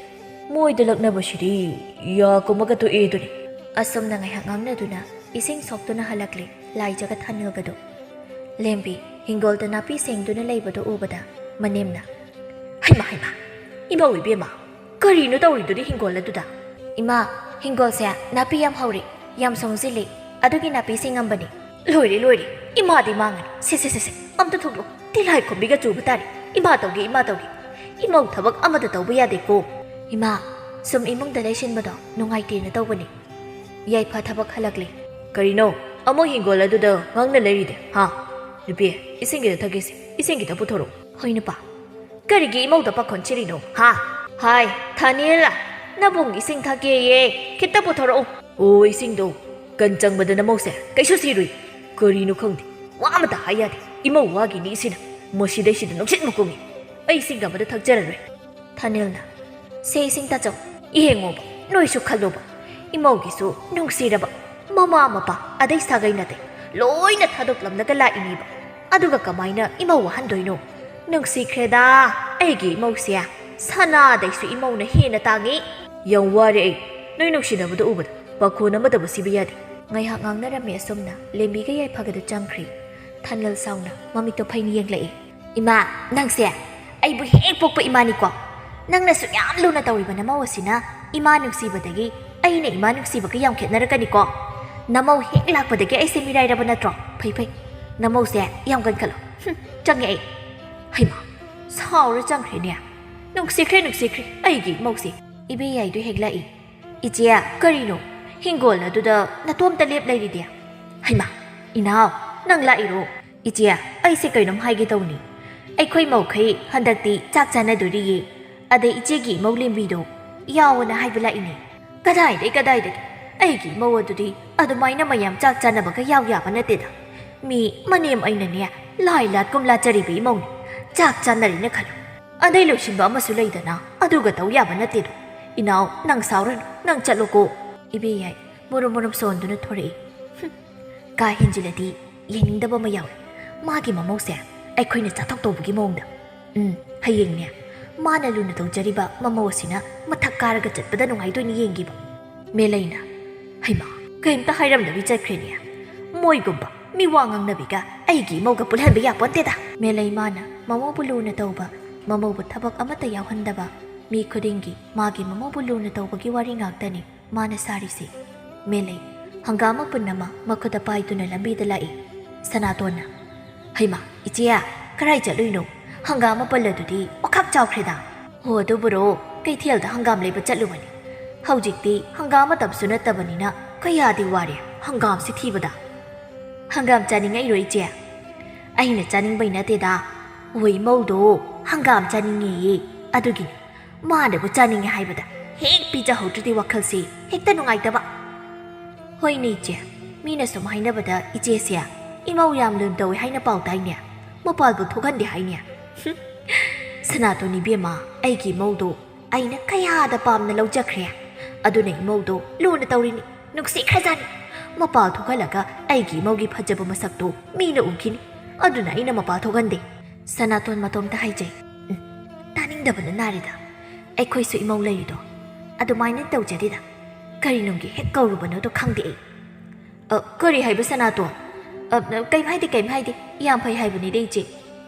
ꯃꯣꯏꯗ ꯂꯛꯅꯕꯁꯤꯗꯤ ꯌꯥ ꯀꯨꯝꯃꯒ ꯇꯣꯛꯑꯦꯗꯨꯅꯤ꯫" ꯑꯁꯨꯝꯅ ꯉꯥꯏꯍꯥꯛ ꯉꯥꯡꯅꯗꯨꯅ ꯏꯁꯤꯡ ꯁꯣꯛꯇꯨꯅ ꯍꯜꯂꯛꯂꯦ ꯂꯥꯏꯖꯒ ꯊꯥꯅꯤꯜꯒꯗꯨ꯫ ꯂꯦꯝꯕꯤ ꯍꯤꯡꯒꯣꯜꯗ ꯅꯥꯄꯤ ꯁꯦꯡꯗꯨꯅ ꯂꯩꯕꯗꯨ ꯎꯕꯗ ꯃꯅꯦꯝꯅ, "ꯍꯩꯃꯥ, ꯍꯩꯃꯥ, ꯏꯃꯧ ꯏꯕꯦꯝꯃ, ꯀꯔꯤꯅꯣ ꯇꯧꯔꯤꯗꯨꯗꯤ ꯍꯤꯡꯒꯣꯜ ꯑꯗꯨꯗ?" "ꯏꯃꯥ, ꯍꯤꯡꯒꯣꯜꯁꯦ ꯅꯥꯄꯤ ꯌꯥꯝ ꯍꯧꯔꯦ, ꯌꯥꯝ ꯁꯣꯡꯖꯤꯜꯂꯤ, ꯑꯗꯨꯒꯤ ꯅꯥꯄꯤ ꯁꯦꯡꯉꯝꯕꯅꯤ꯫" ꯂꯣꯏꯔꯦ, ꯂꯣꯏꯔꯦ꯫ ꯏꯃꯥꯗꯤ ꯃꯥꯡꯉꯅꯤ꯫ ꯁꯦ, ꯁꯦ, ꯁꯦ, ꯁꯦ꯫ ꯑꯝꯇ ꯊꯣꯛꯂꯣ꯫ ꯇꯤꯜꯍꯥꯏ ꯈꯣꯝꯕꯤꯒ ꯆꯨꯕ ꯇꯥꯔꯦ꯫ ꯏꯃꯥ ꯇꯧꯒꯦ, ꯏꯃꯥ ꯇꯧꯒꯦ꯫ ꯏꯃꯧ ꯊꯕꯛ ꯑꯃꯇ ꯇꯧꯕ ꯌꯥꯗꯦꯀꯣ꯫ ꯏꯃꯥ, ꯁꯨꯝ ꯏꯃꯨꯡꯗ ꯂꯩꯁꯤꯟꯕꯗꯣ ꯅꯨꯡꯉꯥꯏꯇꯦꯅ ꯇꯧꯕꯅꯦ꯫ ꯌꯥꯏꯐ ꯊꯕꯛ ꯍꯜꯂꯛꯂꯦ꯫ ꯀꯔꯤꯅꯣ? ꯑꯃꯨꯛ ꯍꯤꯡꯒꯣꯜ ꯑꯗꯨꯗ ꯉꯥꯡꯅ ꯂꯩꯔꯤꯗꯤ, ꯍꯥ? ꯅꯨꯄꯤ, ꯏꯁꯤꯡ ꯈꯤꯇ ꯊꯛꯀꯦꯁꯦ꯫ ꯏꯁꯤꯡ ꯈꯤꯇ ꯄꯨꯊꯣꯔꯛꯎ꯫ ꯍꯣꯏ, ꯅꯨꯄꯥ꯫ ꯀꯔꯤꯒꯤ ꯏꯃꯧꯗ ꯄꯥꯈꯣꯟ ꯁꯤꯔꯤꯅꯣ, ꯍꯥ? ꯍꯥꯏ, ꯊꯥꯅꯤꯜ, ꯅꯕꯨꯡ ꯏꯁꯤꯡ ꯊꯛꯀꯦꯌꯦ꯫ ꯈꯤꯇ ꯄꯨꯊꯣꯔꯛꯎ꯫ ꯑꯣ, ꯏꯁꯤꯡꯗꯣ꯫ ꯀꯟ ꯆꯪꯕꯗ ꯅꯃꯧꯁꯦ ꯀꯩꯁꯨ ꯁꯤꯔꯨꯏ꯫ ꯀꯔꯤꯅꯣ ꯈꯪꯗꯦ꯫ ꯋꯥ ꯑꯃꯇ ꯍꯥꯏ ꯌꯥꯗꯦ꯫ ꯏꯃꯧ ꯋꯥꯒꯤꯅꯤ ꯁꯤꯅ꯫ ꯃꯁꯤꯗꯩꯁꯤꯗ ꯅꯨꯡꯁꯤꯠ ꯃꯈꯣꯡꯉꯤ꯫ ꯑꯩ ꯏꯁꯤꯡ ꯑꯃꯇ ꯊꯛꯆꯔꯔꯣꯏ꯫ ꯊꯥꯅꯤꯜꯅ, ꯁꯦ ꯏꯁꯤꯡ ꯇꯥꯆꯧ, ꯌꯦꯡꯉꯣꯕ, ꯅꯣꯏꯁꯨ ꯈꯜꯂꯣꯕ꯫ ꯏꯃꯧꯒꯤꯁꯨ ꯅꯨꯡꯁꯤꯔꯕ ꯃꯃꯥ ꯃꯄꯥ ꯑꯗꯩ ꯁꯥꯒꯩ ꯅꯥꯇꯩ ꯂꯣꯏꯅ ꯊꯥꯗꯣꯛꯂꯝꯂꯒ ꯂꯥꯛꯏꯅꯦꯕ꯫ ꯑꯗꯨꯒ ꯀꯃꯥꯏꯅ ꯏꯃꯧ ꯋꯥꯍꯟꯗꯣꯏꯅꯣ? ꯅꯨꯡꯁꯤꯈ꯭ꯔꯦꯗ ꯑꯩꯒꯤ ꯏꯃꯧꯁꯦ꯫ ꯁꯅꯥꯗꯩꯁꯨ ꯏꯃꯧꯅ ꯍꯦꯟꯅ ꯇꯥꯡꯉꯤ꯫ ꯌꯥꯝ ꯋꯥꯔꯦ ꯑꯩ꯫ ꯅꯣꯏ ꯅꯨꯡꯁꯤꯅꯕꯗ ꯎꯕꯗ ꯄꯥꯈꯣꯟ ꯑꯃꯠꯇꯕꯨ ꯁꯤꯕ ꯌꯥꯗꯦ꯫ ꯉꯥꯏꯍꯥꯛ ꯉꯥꯡꯅꯔꯝꯃꯦ ꯑꯁꯨꯝꯅ꯫ ꯂꯦꯝꯕꯤꯒ ꯌꯥꯏꯐꯒꯗ ꯆꯪꯈ꯭ꯔꯦ꯫ ꯊꯥꯅꯤꯜ ꯁꯥꯎꯅ ꯃꯃꯤꯠꯇꯣ ꯐꯩꯅ ꯌꯦꯡꯂꯛꯏ꯫ ꯏꯃꯥ, ꯅꯪꯁꯦ ꯑꯩꯕꯨ ꯍꯦꯛ ꯄꯣꯛꯄ ꯏꯃꯥꯅꯤꯀꯣ꯫ ꯅꯪꯅꯁꯨ ꯌꯥꯝ ꯂꯨꯅ ꯇꯧꯔꯤꯕ ꯅꯃꯧ ꯑꯁꯤꯅ ꯏꯃꯥ ꯅꯨꯡꯁꯤꯕꯗꯒꯤ ꯑꯩꯅ ꯏꯃꯥ ꯅꯨꯡꯁꯤꯕꯒ ꯌꯥꯝ ꯈꯦꯠꯅꯔꯛꯀꯅꯤꯀꯣ꯫ ꯅꯃꯧ ꯍꯦꯛ ꯂꯥꯛꯄꯗꯒꯤ ꯑꯩꯁꯦ ꯃꯤꯔꯥꯏꯔꯕ ꯅꯠꯇ꯭ꯔꯣ? ꯐꯩ, ꯐꯩ꯫ ꯅꯃꯧꯁꯦ ꯌꯥꯝ ꯀꯟꯈꯠꯂꯣ꯫ ꯍꯨꯝ, ꯆꯪꯉꯦ ꯑꯩ꯫ ꯍꯩꯃꯥ, ꯁꯥꯎꯔ ꯆꯪꯈ꯭ꯔꯦꯅꯦ꯫ ꯅꯨꯡꯁꯤꯈ꯭ꯔꯦ, ꯅꯨꯡꯁꯤꯈ꯭ꯔꯦ ꯑꯩꯒꯤ ꯏꯃꯧꯁꯦ꯫ ꯏꯕꯦ ꯌꯥꯏꯗꯨ ꯍꯦꯛ ꯂꯥꯛꯏ꯫ ꯏꯆꯦ, ꯀꯔꯤꯅꯣ? ꯍꯤꯡꯒꯣꯜ ꯑꯗꯨꯗ ꯅꯇꯣꯝꯇ ꯂꯦꯞ ꯂꯩꯔꯤꯗꯤ? ꯍꯩꯃꯥ, ꯏꯅꯥꯎ, ꯅꯪ ꯂꯥꯛꯏꯔꯣ? ꯏꯆꯦ, ꯑꯩꯁꯦ ꯀꯩꯅꯣꯝ ꯍꯥꯏꯒꯦ ꯇꯧꯅꯤ꯫ ꯑꯩꯈꯣꯏ ꯃꯧꯈꯩ ꯍꯟꯗꯛꯇꯤ ꯆꯥꯛ ꯆꯥꯅꯗꯣꯔꯤꯌꯦ꯫ ꯑꯗꯩ ꯏꯆꯦꯒꯤ ꯏꯃꯧ ꯂꯦꯝꯕꯤꯗꯣ ꯌꯥꯎꯑꯣꯅ ꯍꯥꯏꯕ ꯂꯥꯛꯏꯅꯦ꯫ ꯀꯗꯥꯏꯗꯩ, ꯀꯗꯥꯏꯗꯒꯤ? ꯑꯩꯒꯤ ꯏꯃꯧ ꯑꯗꯨꯗꯤ ꯑꯗꯨꯃꯥꯏꯅ ꯃꯌꯥꯝ ꯆꯥꯛ ꯆꯥꯅꯕꯒ ꯌꯥꯎ ꯌꯥꯕ ꯅꯠꯇꯦꯗ꯫ ꯃꯤ ꯃꯅꯦꯝ ꯑꯩꯅꯅꯦ ꯂꯥꯏ ꯂꯥꯠꯀꯨꯝ ꯂꯥꯠꯆꯔꯤꯕ ꯏꯃꯧꯅꯤ꯫ ꯆꯥꯛ ꯆꯥꯅꯔꯤꯅ ꯈꯜꯂꯨ꯫ ꯑꯗꯩ ꯂꯣꯏꯁꯤꯟꯕ ꯑꯃꯁꯨ ꯂꯩꯗꯅ, ꯑꯗꯨꯒ ꯇꯧ ꯌꯥꯕ ꯅꯠꯇꯦꯗꯣ꯫ ꯏꯅꯥꯎ, ꯅꯪ ꯁꯥꯎꯔꯅꯨ, ꯅꯪ ꯆꯠꯂꯣꯀꯣ꯫ ꯏꯕꯦ ꯌꯥꯏ ꯃꯨꯔꯨꯝ ꯃꯨꯔꯨꯝ ꯁꯣꯟꯗꯨꯅ ꯊꯣꯔꯛꯏ꯫ ꯍꯨꯝ, ꯀꯥ ꯍꯦꯟꯖꯤꯜꯂꯗꯤ ꯌꯦꯡꯅꯤꯡꯗꯕ ꯑꯃ ꯌꯥꯎꯏ꯫ ꯃꯥꯒꯤ ꯃꯃꯧꯁꯦ ꯑꯩꯈꯣꯏꯅ ꯆꯥꯊꯣꯛ ꯇꯧꯕꯒꯤ ꯃꯑꯣꯡꯗ꯫ ꯎꯝ, ꯍꯌꯦꯡꯅꯦ ꯃꯥꯅ ꯂꯨꯅ ꯇꯧꯖꯔꯤꯕ ꯃꯃꯧ ꯑꯁꯤꯅ ꯃꯊꯛ ꯀꯥꯔꯒ ꯆꯠꯄꯗ ꯅꯨꯡꯉꯥꯏꯗꯣꯏꯅꯤ ꯌꯦꯡꯒꯦꯕ꯫ ꯃꯦꯂꯩꯅ, ꯍꯩꯃꯥ, ꯀꯩꯝꯇ ꯍꯥꯏꯔꯝꯗꯕꯤ ꯆꯠꯈ꯭ꯔꯦꯅꯦ꯫ ꯃꯣꯏꯒꯨꯝꯕ ꯃꯤꯋꯥ ꯉꯥꯡꯅꯕꯤꯒ ꯑꯩꯒꯤ ꯏꯃꯧꯒ ꯄꯨꯜꯍꯟꯕ ꯌꯥꯄꯣꯟꯇꯦꯗ꯫ ꯃꯦꯂꯩ ꯃꯥꯅ ꯃꯃꯧꯕꯨ ꯂꯨꯅ ꯇꯧꯕ, ꯃꯃꯧꯕꯨ ꯊꯕꯛ ꯑꯃꯠꯇ ꯌꯥꯎꯍꯟꯗꯕ, ꯃꯤ ꯈꯨꯗꯤꯡꯒꯤ ꯃꯥꯒꯤ ꯃꯃꯧꯕꯨ ꯂꯨꯅ ꯇꯧꯕꯒꯤ ꯋꯥꯔꯤ ꯉꯥꯛꯇꯅꯤ ꯃꯥꯅ ꯁꯥꯔꯤꯁꯦ꯫ ꯃꯦꯂꯩ, ꯍꯪꯒꯥꯝ ꯃꯄꯨꯟ ꯑꯃ ꯃꯈꯨꯠꯇ ꯄꯥꯏꯗꯨꯅ ꯂꯝꯕꯤꯗ ꯂꯥꯛꯏ꯫ ꯁꯅꯥꯇꯣꯟꯅ, "ꯍꯩꯃꯥ, ꯏꯆꯦ, ꯀꯔꯥꯏ ꯆꯠꯂꯨꯏꯅꯣ? ꯍꯪꯒꯥꯝ ꯃꯄꯜ ꯑꯗꯨꯗꯤ ꯑꯣꯈꯥꯛ ꯆꯥꯎꯈ꯭ꯔꯦꯗ!" "ꯍꯣ, ꯑꯗꯨꯕꯨꯔꯣ, ꯀꯩꯊꯦꯜꯗ ꯍꯪꯒꯥꯝ ꯂꯩꯕ ꯆꯠꯂꯨꯕꯅꯤ꯫ ꯍꯧꯖꯤꯛꯇꯤ ꯍꯪꯒꯥꯝ ꯃꯇꯝꯁꯨ ꯅꯠꯇꯕꯅꯤꯅ ꯀꯌꯥꯗꯤ ꯋꯥꯔꯦ ꯍꯪꯒꯥꯝꯁꯤ ꯊꯤꯕꯗ꯫" "ꯍꯪꯒꯥꯝ ꯆꯥꯅꯤꯡꯉꯛꯏꯔꯣ, ꯏꯆꯦ?" "ꯑꯩꯅ ꯆꯥꯅꯤꯡꯕꯩ ꯅꯠꯇꯦꯗ, ꯍꯣꯏ, ꯏꯃꯧꯗꯣ ꯍꯪꯒꯥꯝ ꯆꯥꯅꯤꯡꯉꯦꯌꯦ, ꯑꯗꯨꯒꯤꯅꯤ꯫ ꯃꯥꯅꯕꯨ ꯆꯥꯅꯤꯡꯉꯦ ꯍꯥꯏꯕꯗ ꯍꯦꯛ ꯄꯤꯖꯍꯧꯗ꯭ꯔꯗꯤ ꯋꯥꯈꯜꯁꯦ ꯍꯦꯛꯇ ꯅꯨꯡꯉꯥꯏꯇꯕ꯫" "ꯍꯣꯏꯅꯦ ꯏꯆꯦ, ꯃꯤꯅ ꯁꯨꯝ ꯍꯥꯏꯅꯕꯗ ꯏꯆꯦꯁꯦ ꯏꯃꯧ ꯌꯥꯝ ꯂꯨꯅ ꯇꯧꯏ ꯍꯥꯏꯅ ꯄꯥꯎ ꯇꯥꯏꯅꯦ, ꯃꯄꯥꯜꯕꯨ ꯊꯣꯛꯍꯟꯗꯦ ꯍꯥꯏꯅꯦ꯫" "ꯍꯨꯝ, ꯁꯅꯥꯇꯣꯟ ꯏꯕꯦꯝꯃ, ꯑꯩꯒꯤ ꯏꯃꯧꯗꯣ ꯑꯩꯅ ꯀꯌꯥꯗ ꯄꯥꯝꯅ ꯂꯧꯖꯈ꯭ꯔꯦ꯫ ꯑꯗꯨꯅ ꯏꯃꯧꯗꯣ ꯂꯨꯅ ꯇꯧꯔꯤꯅꯤ, ꯅꯨꯡꯁꯤꯈ꯭ꯔꯖꯥꯠꯅꯤ꯫ ꯃꯄꯥꯜ ꯊꯣꯛꯍꯜꯂꯒ ꯑꯩꯒꯤ ꯏꯃꯧꯒꯤ ꯐꯖꯕ ꯃꯁꯛꯇꯣ ꯃꯤꯅ ꯎꯈꯤꯅꯤ, ꯑꯗꯨꯅ ꯑꯩꯅ ꯃꯄꯥꯜ ꯊꯣꯛꯍꯟꯗꯦ꯫" ꯁꯅꯥꯇꯣꯟ ꯃꯇꯣꯝꯇ ꯍꯥꯏꯖꯩ꯫ "ꯎꯝ, ꯇꯥꯅꯤꯡꯗꯕꯅ ꯅꯥꯔꯦꯗ꯫ ꯑꯩꯈꯣꯏꯁꯨ ꯏꯃꯧ ꯂꯩꯔꯤꯗꯣ ꯑꯗꯨꯃꯥꯏꯅ ꯇꯧꯖꯗꯦꯗ꯫ ꯀꯔꯤ ꯅꯨꯡꯒꯤ ꯍꯦꯛ ꯀꯧꯔꯨꯕꯅꯣꯗꯣ ꯈꯪꯗꯦ ꯑꯩ꯫" "ꯑ, ꯀꯔꯤ ꯍꯥꯏꯕ, ꯁꯅꯥꯇꯣꯟ?" "ꯑ, ꯀꯩꯝ ꯍꯥꯏꯗꯦ, ꯀꯩꯝ ꯍꯥꯏꯗꯦ꯫ ꯌꯥꯝ ꯐꯩ ꯍꯥꯏꯕꯅꯤꯗ, ꯏꯆꯦ꯫"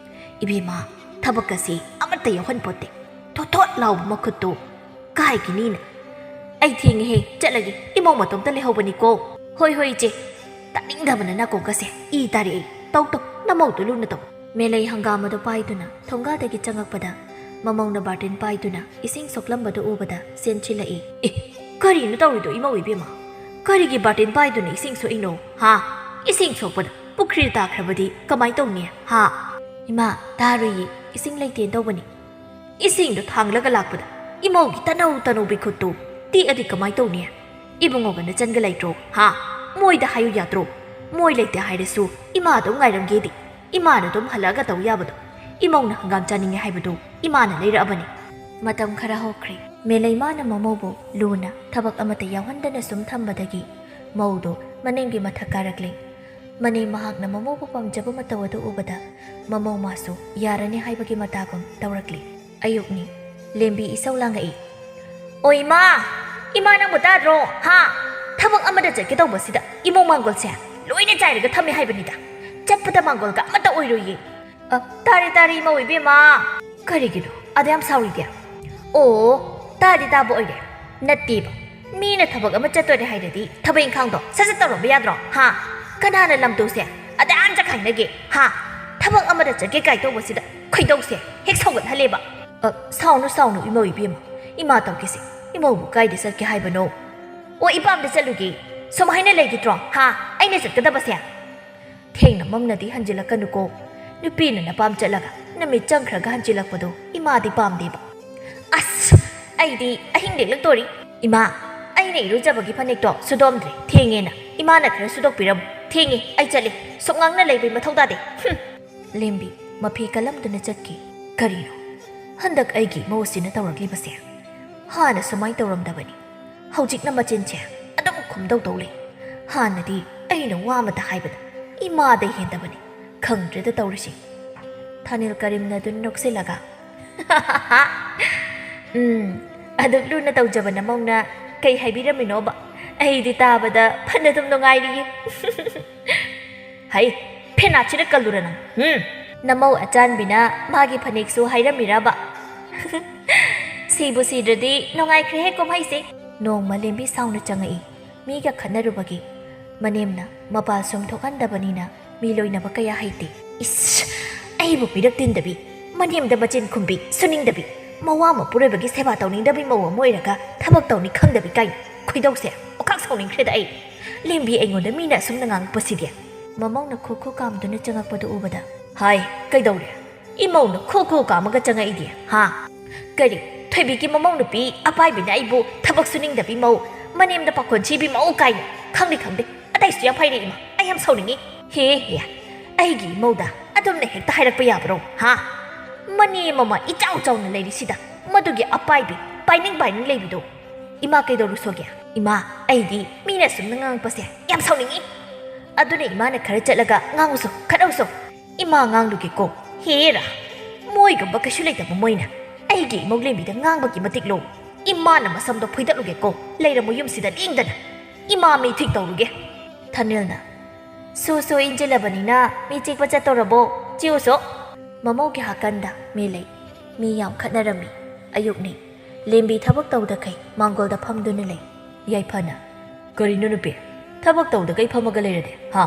"ꯏꯕꯦꯝꯃ, ꯊꯕꯛ ꯑꯁꯤ ꯑꯃꯠꯇ ꯌꯥꯎꯍꯟꯄꯣꯠꯇꯦ꯫ ꯊꯣꯠ ꯊꯣꯠ ꯂꯥꯎꯕ ꯃꯈꯨꯠꯇꯣ ꯀꯥꯏꯒꯤꯅꯤꯅ꯫ ꯑꯩ ꯊꯦꯡꯉꯦꯍꯦ, ꯆꯠꯂꯒꯦ꯫ ꯏꯃꯧ ꯃꯇꯣꯝꯇ ꯂꯩꯍꯧꯕꯅꯤꯀꯣ꯫" "ꯍꯣꯏ, ꯍꯣꯏ, ꯏꯆꯦ꯫" ꯇꯥꯅꯤꯡꯗꯕꯅ ꯅꯥꯀꯣꯡꯒꯁꯦ ꯏ ꯇꯥꯔꯛꯑꯦ꯫ "ꯇꯧ, ꯇꯧ, ꯅꯃꯧꯗꯣ ꯂꯨꯅ ꯇꯧ꯫" ꯃꯦꯂꯩ ꯍꯪꯒꯥꯝ ꯑꯗꯨ ꯄꯥꯏꯗꯨꯅ ꯊꯣꯡꯒꯥꯗꯒꯤ ꯆꯪꯉꯛꯄꯗ, ꯃꯃꯧꯅ ꯕꯥꯔꯇꯤꯟ ꯄꯥꯏꯗꯨꯅ ꯏꯁꯤꯡ ꯁꯣꯛꯂꯝꯕꯗꯨ ꯎꯕꯗ ꯆꯦꯟꯁꯤꯜꯂꯛꯏ꯫ "ꯑꯦ, ꯀꯔꯤꯅꯣ ꯇꯧꯔꯤꯗꯣ, ꯏꯃꯧ ꯏꯕꯦꯝꯃ? ꯀꯔꯤꯒꯤ ꯕꯥꯔꯇꯤꯟ ꯄꯥꯏꯗꯨꯅ ꯏꯁꯤꯡ ꯁꯣꯛꯏꯅꯣ, ꯍꯥ? ꯏꯁꯤꯡ ꯁꯣꯛꯄꯗ ꯄꯨꯈ꯭ꯔꯤꯗ ꯇꯥꯈ꯭ꯔꯕꯗꯤ ꯀꯃꯥꯏ ꯇꯧꯅꯤ, ꯍꯥ?" "ꯏꯃꯥ, ꯇꯥꯔꯣꯏꯌꯦ, ꯏꯁꯤꯡ ꯂꯩꯇꯦꯅ ꯇꯧꯕꯅꯤ꯫" "ꯏꯁꯤꯡꯗꯣ ꯊꯥꯡꯂꯒ ꯂꯥꯛꯄꯗ ꯏꯃꯧꯒꯤ ꯇꯅꯧ ꯇꯅꯧꯕꯤ ꯈꯨꯠꯇꯨ ꯇꯦꯛꯑꯗꯤ ꯀꯃꯥꯏ ꯇꯧꯅꯤ? ꯏꯕꯨꯡꯉꯣꯒ ꯅꯆꯟꯒ ꯂꯩꯇ꯭ꯔꯣ, ꯍꯥ? ꯃꯣꯏꯗ ꯍꯥꯏꯌꯨ ꯌꯥꯗ꯭ꯔꯣ? ꯃꯣꯏ ꯂꯩꯇꯦ ꯍꯥꯏꯔꯁꯨ ꯏꯃꯥ ꯑꯗꯨꯝ ꯉꯥꯏꯔꯝꯒꯦꯗꯤ꯫ ꯏꯃꯥꯅ ꯑꯗꯨꯝ ꯍꯜꯂꯛꯑꯒ ꯇꯧ ꯌꯥꯕꯗꯣ꯫ ꯏꯃꯧꯅ ꯍꯪꯒꯥꯝ ꯆꯥꯅꯤꯡꯉꯦ ꯍꯥꯏꯕꯗꯨ ꯏꯃꯥꯅ ꯂꯩꯔꯛꯑꯕꯅꯤ꯫" ꯃꯇꯝ ꯈꯔ ꯍꯧꯈ꯭ꯔꯦ꯫ ꯃꯦꯂꯩꯃꯥꯅ ꯃꯃꯧꯕꯨ ꯂꯨꯅ ꯊꯕꯛ ꯑꯃꯠꯇ ꯌꯥꯎꯍꯟꯗꯅ ꯁꯨꯝ ꯊꯝꯕꯗꯒꯤ ꯃꯧꯗꯨ ꯃꯅꯦꯝꯒꯤ ꯃꯊꯛ ꯀꯥꯔꯛꯂꯦ꯫ ꯃꯅꯦꯝ ꯃꯍꯥꯛꯅ ꯃꯃꯧꯕꯨ ꯄꯥꯝꯖꯕ ꯃꯇꯧ ꯑꯗꯨ ꯎꯕꯗ ꯃꯃꯧ ꯃꯥꯁꯨ ꯌꯥꯔꯅꯤ ꯍꯥꯏꯕꯒꯤ ꯃꯇꯥꯒꯨꯝ ꯇꯧꯔꯛꯂꯦ꯫ ꯑꯌꯨꯛꯅꯤ꯫ ꯂꯦꯝꯕꯤ ꯏꯁꯧ ꯂꯥꯡꯉꯛꯏ꯫ "ꯑꯣ ꯏꯃꯥ! ꯏꯃꯥ, ꯅꯪꯕꯨ ꯇꯥꯗ꯭ꯔꯣ? ꯍꯥ? ꯊꯕꯛ ꯑꯃꯗ ꯆꯠꯀꯦ ꯇꯧꯕꯁꯤꯗ ꯏꯃꯧ ꯃꯥꯡꯒꯣꯜꯁꯦ ꯂꯣꯏꯅ ꯆꯥꯏꯔꯒ ꯊꯝꯃꯦ ꯍꯥꯏꯕꯅꯤꯗ꯫ ꯆꯠꯄꯗ ꯃꯥꯡꯒꯣꯜꯒ ꯑꯃꯠꯇ ꯑꯣꯏꯔꯣꯏꯌꯦ꯫" "ꯑ, ꯇꯥꯔꯦ, ꯇꯥꯔꯦ, ꯏꯃꯧ ꯏꯕꯦꯝꯃ꯫ ꯀꯔꯤꯒꯤꯅꯣ ꯑꯗ ꯌꯥꯝ ꯁꯥꯎꯔꯤꯗꯤ?" "ꯑꯣ, ꯇꯥꯗꯤ ꯇꯥꯕ ꯑꯣꯏꯔꯦ꯫ ꯅꯠꯇꯦꯕ, ꯃꯤꯅ ꯊꯕꯛ ꯑꯃ ꯆꯠꯇꯣꯔꯦ ꯍꯥꯏꯔꯗꯤ ꯊꯕꯛ ꯏꯪꯈꯥꯡꯗꯣ ꯁꯠ ꯁꯠ ꯇꯧꯔꯝꯕ ꯌꯥꯗ꯭ꯔꯣ? ꯍꯥ? ꯀꯅꯥꯅ ꯂꯝꯗꯣꯁꯦ ꯑꯗꯥꯝ ꯆꯈꯥꯏꯅꯒꯦ? ꯍꯥ? ꯊꯕꯛ ꯑꯃꯗ ꯆꯠꯀꯦ ꯀꯥꯏ ꯇꯧꯕꯁꯤꯗ ꯈꯣꯏꯗꯧꯁꯦ ꯍꯦꯛ ꯁꯧꯒꯠꯍꯜꯂꯦꯕ꯫ ꯑ, ꯁꯥꯎꯅꯨ, ꯁꯥꯎꯅꯨ, ꯏꯃꯧ ꯏꯕꯦꯝꯃ꯫ ꯏꯃꯥ ꯇꯧꯒꯦꯁꯦ꯫ ꯏꯃꯧꯕꯨ ꯀꯥꯏꯗ ꯆꯠꯀꯦ ꯍꯥꯏꯕꯅꯣ? ꯑꯣ, ꯏꯄꯥꯝꯗ ꯆꯠꯂꯨꯒꯦ꯫ ꯁꯨꯃꯥꯏꯅ ꯂꯩꯈꯤꯗ꯭ꯔꯣ? ꯍꯥ? ꯑꯩꯅ ꯆꯠꯀꯗꯕꯁꯦ? ꯊꯦꯡꯅ ꯃꯝꯅꯗꯤ ꯍꯟꯖꯤꯜꯂꯛꯀꯅꯨꯀꯣ꯫ ꯅꯨꯄꯤꯅ ꯅꯄꯥꯝ ꯆꯠꯂꯒ ꯅꯨꯃꯤꯠ ꯆꯪꯈ꯭ꯔꯒ ꯍꯟꯖꯤꯜꯂꯛꯄꯗꯣ ꯏꯃꯥꯗꯤ ꯄꯥꯝꯗꯦꯕ꯫ ꯑꯁ! ꯑꯩꯗꯤ ꯑꯍꯤꯡ ꯂꯦꯛꯂꯛꯇꯣꯔꯤ꯫ ꯏꯃꯥ, ꯑꯩꯅ ꯏꯔꯨꯖꯕꯒꯤ ꯐꯅꯦꯛꯇꯣ ꯁꯨꯗꯣꯝꯗ꯭ꯔꯦ꯫ ꯊꯦꯡꯉꯦꯅ꯫ ꯏꯃꯥꯅ ꯈꯔ ꯁꯨꯗꯣꯛꯄꯤꯔꯝꯃꯨ꯫ ꯊꯦꯡꯉꯦ, ꯑꯩ ꯆꯠꯂꯦ꯫ ꯁꯨꯝ ꯉꯥꯡꯅ ꯂꯩꯕꯩ ꯃꯊꯧ ꯇꯥꯗꯦ꯫ ꯍꯨꯝ! ꯂꯦꯝꯕꯤ ꯃꯐꯤ ꯀꯜꯂꯝꯗꯨꯅ ꯆꯠꯈꯤ꯫ ꯀꯔꯤꯅꯣ ꯍꯟꯗꯛ ꯑꯩꯒꯤ ꯏꯃꯧ ꯑꯁꯤꯅ ꯇꯧꯔꯛꯂꯤꯕꯁꯦ? ꯍꯥꯟꯅ ꯁꯨꯃꯥꯏꯅ ꯇꯧꯔꯝꯗꯕꯅꯤ꯫ ꯍꯧꯖꯤꯛꯅ ꯃꯆꯤꯟꯁꯦ ꯑꯗꯨꯝ ꯈꯨꯝꯗꯧꯗꯧ ꯂꯩ꯫ ꯍꯥꯟꯅꯗꯤ ꯑꯩꯅ ꯋꯥ ꯑꯃꯇ ꯍꯥꯏꯕꯗ ꯏꯃꯥꯗꯩ ꯍꯦꯟꯗꯕꯅꯤ꯫ ꯈꯪꯗ꯭ꯔꯦꯗ ꯇꯧꯔꯤꯁꯤ꯫ ꯊꯥꯅꯤꯜ ꯀꯔꯤꯝꯅ ꯑꯗꯨꯝ ꯅꯣꯛꯁꯤꯜꯂꯒ, "ꯎꯝ, ꯑꯗꯨꯛ ꯂꯨꯅ ꯇꯧꯖꯕ ꯅꯃꯧꯅ ꯀꯩ ꯍꯥꯏꯕꯤꯔꯝꯃꯤꯅꯣꯕ? ꯑꯩꯗꯤ ꯇꯥꯕꯗ ꯐꯅꯗꯨꯝ ꯅꯨꯡꯉꯥꯏꯔꯤꯌꯦ꯫" "ꯍꯩ, ꯐꯦꯅꯥꯠꯁꯤꯗ ꯀꯜꯂꯨꯔ ꯅꯪ? ꯎꯝ?" ꯅꯃꯧ ꯑꯆꯥꯟꯕꯤꯅ ꯃꯥꯒꯤ ꯐꯅꯦꯛꯁꯨ ꯍꯥꯏꯔꯝꯃꯤꯔꯕ? "ꯁꯤꯕꯨ ꯁꯤꯗ꯭ꯔꯗꯤ ꯅꯨꯡꯉꯥꯏꯈ꯭ꯔꯦꯍꯦ ꯀꯨꯝꯍꯩꯁꯦ꯫" ꯅꯣꯡꯃ ꯂꯦꯝꯕꯤ ꯁꯥꯎꯅ ꯆꯪꯉꯛꯏ꯫ ꯃꯤꯒ ꯈꯠꯅꯔꯨꯕꯒꯤ꯫ ꯃꯅꯦꯝꯅ ꯃꯄꯥꯜ ꯁꯨꯝ ꯊꯣꯛꯍꯟꯗꯕꯅꯤꯅ ꯃꯤ ꯂꯣꯏꯅꯕ ꯀꯌꯥ ꯍꯩꯇꯦ꯫ ꯏꯁ! ꯑꯩꯕꯨ ꯃꯤꯔꯛ ꯇꯤꯟꯗꯕꯤ, ꯃꯅꯦꯝꯗ ꯃꯆꯤꯟ ꯈꯨꯝꯕꯤ, ꯁꯨꯅꯤꯡꯗꯕꯤ, ꯃꯋꯥ ꯃꯄꯨꯔꯣꯏꯕꯒꯤ ꯁꯦꯕꯥ ꯇꯧꯅꯤꯡꯗꯕꯤ ꯃꯧ ꯑꯃ ꯑꯣꯏꯔꯒ ꯊꯕꯛ ꯇꯧꯅꯤ ꯈꯪꯗꯕꯤ ꯀꯥꯏꯅ꯫ ꯈꯣꯏꯗꯧꯁꯦ ꯑꯣꯈꯥꯛ ꯁꯥꯎꯅꯤꯡꯈ꯭ꯔꯦꯗ ꯑꯩ꯫ ꯂꯦꯝꯕꯤ ꯑꯩꯉꯣꯟꯗ ꯃꯤꯅ ꯑꯁꯨꯝꯅ ꯉꯥꯡꯉꯛꯄꯁꯤꯗꯤ꯫ ꯃꯃꯧꯅ ꯈꯨ ꯈꯨ ꯀꯥꯝꯗꯨꯅ ꯆꯪꯉꯛꯄꯗꯨ ꯎꯕꯗ, "ꯍꯥꯏ, ꯀꯩꯗꯧꯔꯦ? ꯏꯃꯧꯅ ꯈꯨ ꯈꯨ ꯀꯥꯝꯃꯒ ꯆꯪꯉꯛꯏꯗꯤ, ꯍꯥ? ꯀꯔꯤ, ꯊꯣꯏꯕꯤꯒꯤ ꯃꯃꯧ ꯅꯨꯄꯤ ꯑꯄꯥꯏꯕꯤꯅ ꯑꯩꯕꯨ ꯊꯕꯛ ꯁꯨꯅꯤꯡꯗꯕꯤ ꯃꯧ, ꯃꯅꯦꯝꯗ ꯄꯥꯈꯣꯟ ꯁꯤꯕꯤ ꯃꯧ ꯀꯥꯏꯅ? ꯈꯪꯗꯦ, ꯈꯪꯗꯦ꯫ ꯑꯇꯩꯁꯨ ꯌꯥꯝ ꯍꯥꯏꯔꯛꯏ ꯏꯃꯥ꯫ ꯑꯩ ꯌꯥꯝ ꯁꯥꯎꯅꯤꯡꯉꯤ꯫ ꯍꯦ, ꯍꯦ, ꯑꯩꯒꯤ ꯏꯃꯧꯗ ꯑꯗꯨꯝꯅ ꯍꯦꯛꯇ ꯍꯥꯏꯔꯛꯄ ꯌꯥꯕ꯭ꯔꯣ, ꯍꯥ? ꯃꯅꯦꯝ ꯑꯃ ꯏꯆꯥꯎ ꯆꯥꯎꯅ ꯂꯩꯔꯤꯁꯤꯗ ꯃꯗꯨꯒꯤ ꯑꯄꯥꯏꯕꯤ ꯄꯥꯏꯅꯤꯡ ꯄꯥꯏꯅꯤꯡ ꯂꯩꯕꯤꯗꯣ꯫ ꯏꯃꯥ ꯀꯩꯗꯧꯔꯨꯁꯣꯒꯦ? ꯏꯃꯥ, ꯑꯩꯗꯤ ꯃꯤꯅ ꯑꯁꯨꯝꯅ ꯉꯥꯡꯉꯛꯄꯁꯦ ꯌꯥꯝ ꯁꯥꯎꯅꯤꯡꯉꯤ꯫ ꯑꯗꯨꯅ ꯏꯃꯥꯅ ꯈꯔ ꯆꯠꯂꯒ ꯉꯥꯡꯉꯨꯁꯣ, ꯈꯠꯅꯧꯁꯣ꯫ ꯏꯃꯥ ꯉꯥꯡꯂꯨꯒꯦꯀꯣ꯫ ꯍꯦꯔꯥ, ꯃꯣꯏꯒꯨꯝꯕ ꯀꯩꯁꯨ ꯂꯩꯇꯕ ꯃꯣꯏꯅ ꯑꯩꯒꯤ ꯏꯃꯧ ꯂꯦꯝꯕꯤꯗ ꯉꯥꯡꯕꯒꯤ ꯃꯇꯤꯛꯂꯣ꯫ ꯏꯃꯥꯅ ꯃꯁꯝꯗꯣ ꯐꯣꯏꯗꯠꯂꯨꯒꯦꯀꯣ, ꯂꯩꯔꯝꯃꯨ ꯌꯨꯝꯁꯤꯗ ꯂꯦꯡꯗꯅ꯫ ꯏꯃꯥ ꯃꯤ ꯊꯤꯛ ꯇꯧꯔꯨꯒꯦ꯫" ꯊꯥꯅꯤꯜꯅ, "ꯁꯨ ꯁꯨ ꯏꯟꯖꯤꯜꯂꯕꯅꯤꯅ ꯃꯤ ꯆꯤꯛꯄ ꯆꯠꯇꯧꯔꯕꯣ? ꯆꯤꯛꯎꯁꯣ꯫" ꯃꯃꯧꯒꯤ ꯍꯥꯀꯟꯗ ꯃꯤ ꯂꯩ꯫ ꯃꯤ ꯌꯥꯝ ꯈꯠꯅꯔꯝꯃꯤ꯫ ꯑꯌꯨꯛꯅꯤ꯫ ꯂꯦꯝꯕꯤ ꯊꯕꯛ ꯇꯧꯗꯈꯩ ꯃꯥꯡꯒꯣꯜꯗ ꯐꯝꯗꯨꯅ ꯂꯩ꯫ ꯌꯥꯏꯐꯅ, "ꯀꯔꯤꯅꯣ ꯅꯨꯄꯤ? ꯊꯕꯛ ꯇꯧꯗꯈꯩ ꯐꯝꯃꯒ ꯂꯩꯔꯗꯤ, ꯍꯥ?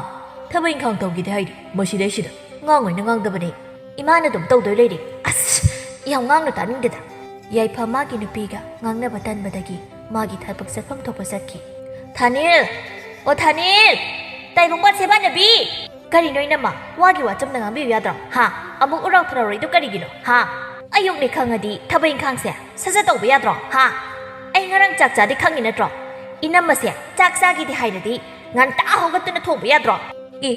ꯊꯕꯛ ꯏꯪꯈꯥꯡ ꯇꯧꯒꯦꯗꯤ ꯍꯥꯏꯗꯤ, ꯃꯁꯤꯗꯩꯁꯤꯗ ꯉꯥꯡ ꯑꯣꯏꯅ ꯉꯥꯡꯗꯕꯅꯦ꯫ ꯏꯃꯥꯅ ꯑꯗꯨꯝ ꯇꯧꯗꯣꯏ ꯂꯩꯔꯦ꯫ ꯑꯁ, ꯌꯥꯝ ꯉꯥꯡꯅ ꯇꯥꯅꯤꯡꯗꯦꯗ꯫" ꯌꯥꯏꯐ ꯃꯥꯒꯤ ꯅꯨꯄꯤꯒ ꯉꯥꯡꯅꯕ ꯇꯟꯕꯗꯒꯤ ꯃꯥꯒꯤ ꯊꯕꯛ ꯆꯠꯐꯝ ꯊꯣꯛꯄ ꯆꯠꯈꯤ꯫ "ꯊꯥꯅꯤꯜ! ꯑꯣ ꯊꯥꯅꯤꯜ! ꯇꯥꯏꯕꯪꯄꯥꯟ ꯁꯦꯕꯥꯅꯕꯤ! ꯀꯔꯤꯅꯣ ꯏꯅꯝꯃ? ꯋꯥꯒꯤ ꯋꯥ ꯆꯨꯝꯅ ꯉꯥꯡꯕꯤꯌꯨ ꯌꯥꯗ꯭ꯔꯣ? ꯍꯥ? ꯑꯃꯨꯛ ꯎꯔꯥꯎ ꯊꯔꯥꯎꯔꯣꯏꯗꯣ ꯀꯔꯤꯒꯤꯅꯣ? ꯍꯥ? ꯑꯌꯨꯛꯅꯤ ꯈꯪꯉꯗꯤ ꯊꯕꯛ ꯏꯪꯈꯥꯡꯁꯦ ꯁꯠ ꯁꯠ ꯇꯧꯕ ꯌꯥꯗ꯭ꯔꯣ? ꯍꯥ? ꯑꯩ ꯉꯔꯥꯡ ꯆꯥꯛ ꯆꯥꯗꯦ ꯈꯪꯉꯤ ꯅꯠꯇ꯭ꯔꯣ? ꯏꯅꯝꯃꯁꯦ ꯆꯥꯛ ꯆꯥꯒꯦꯗꯤ ꯍꯥꯏꯔꯗꯤ ꯉꯟꯇꯥ ꯍꯧꯒꯠꯇꯨꯅ ꯊꯣꯡꯕ ꯌꯥꯗ꯭ꯔꯣ?" "ꯏ,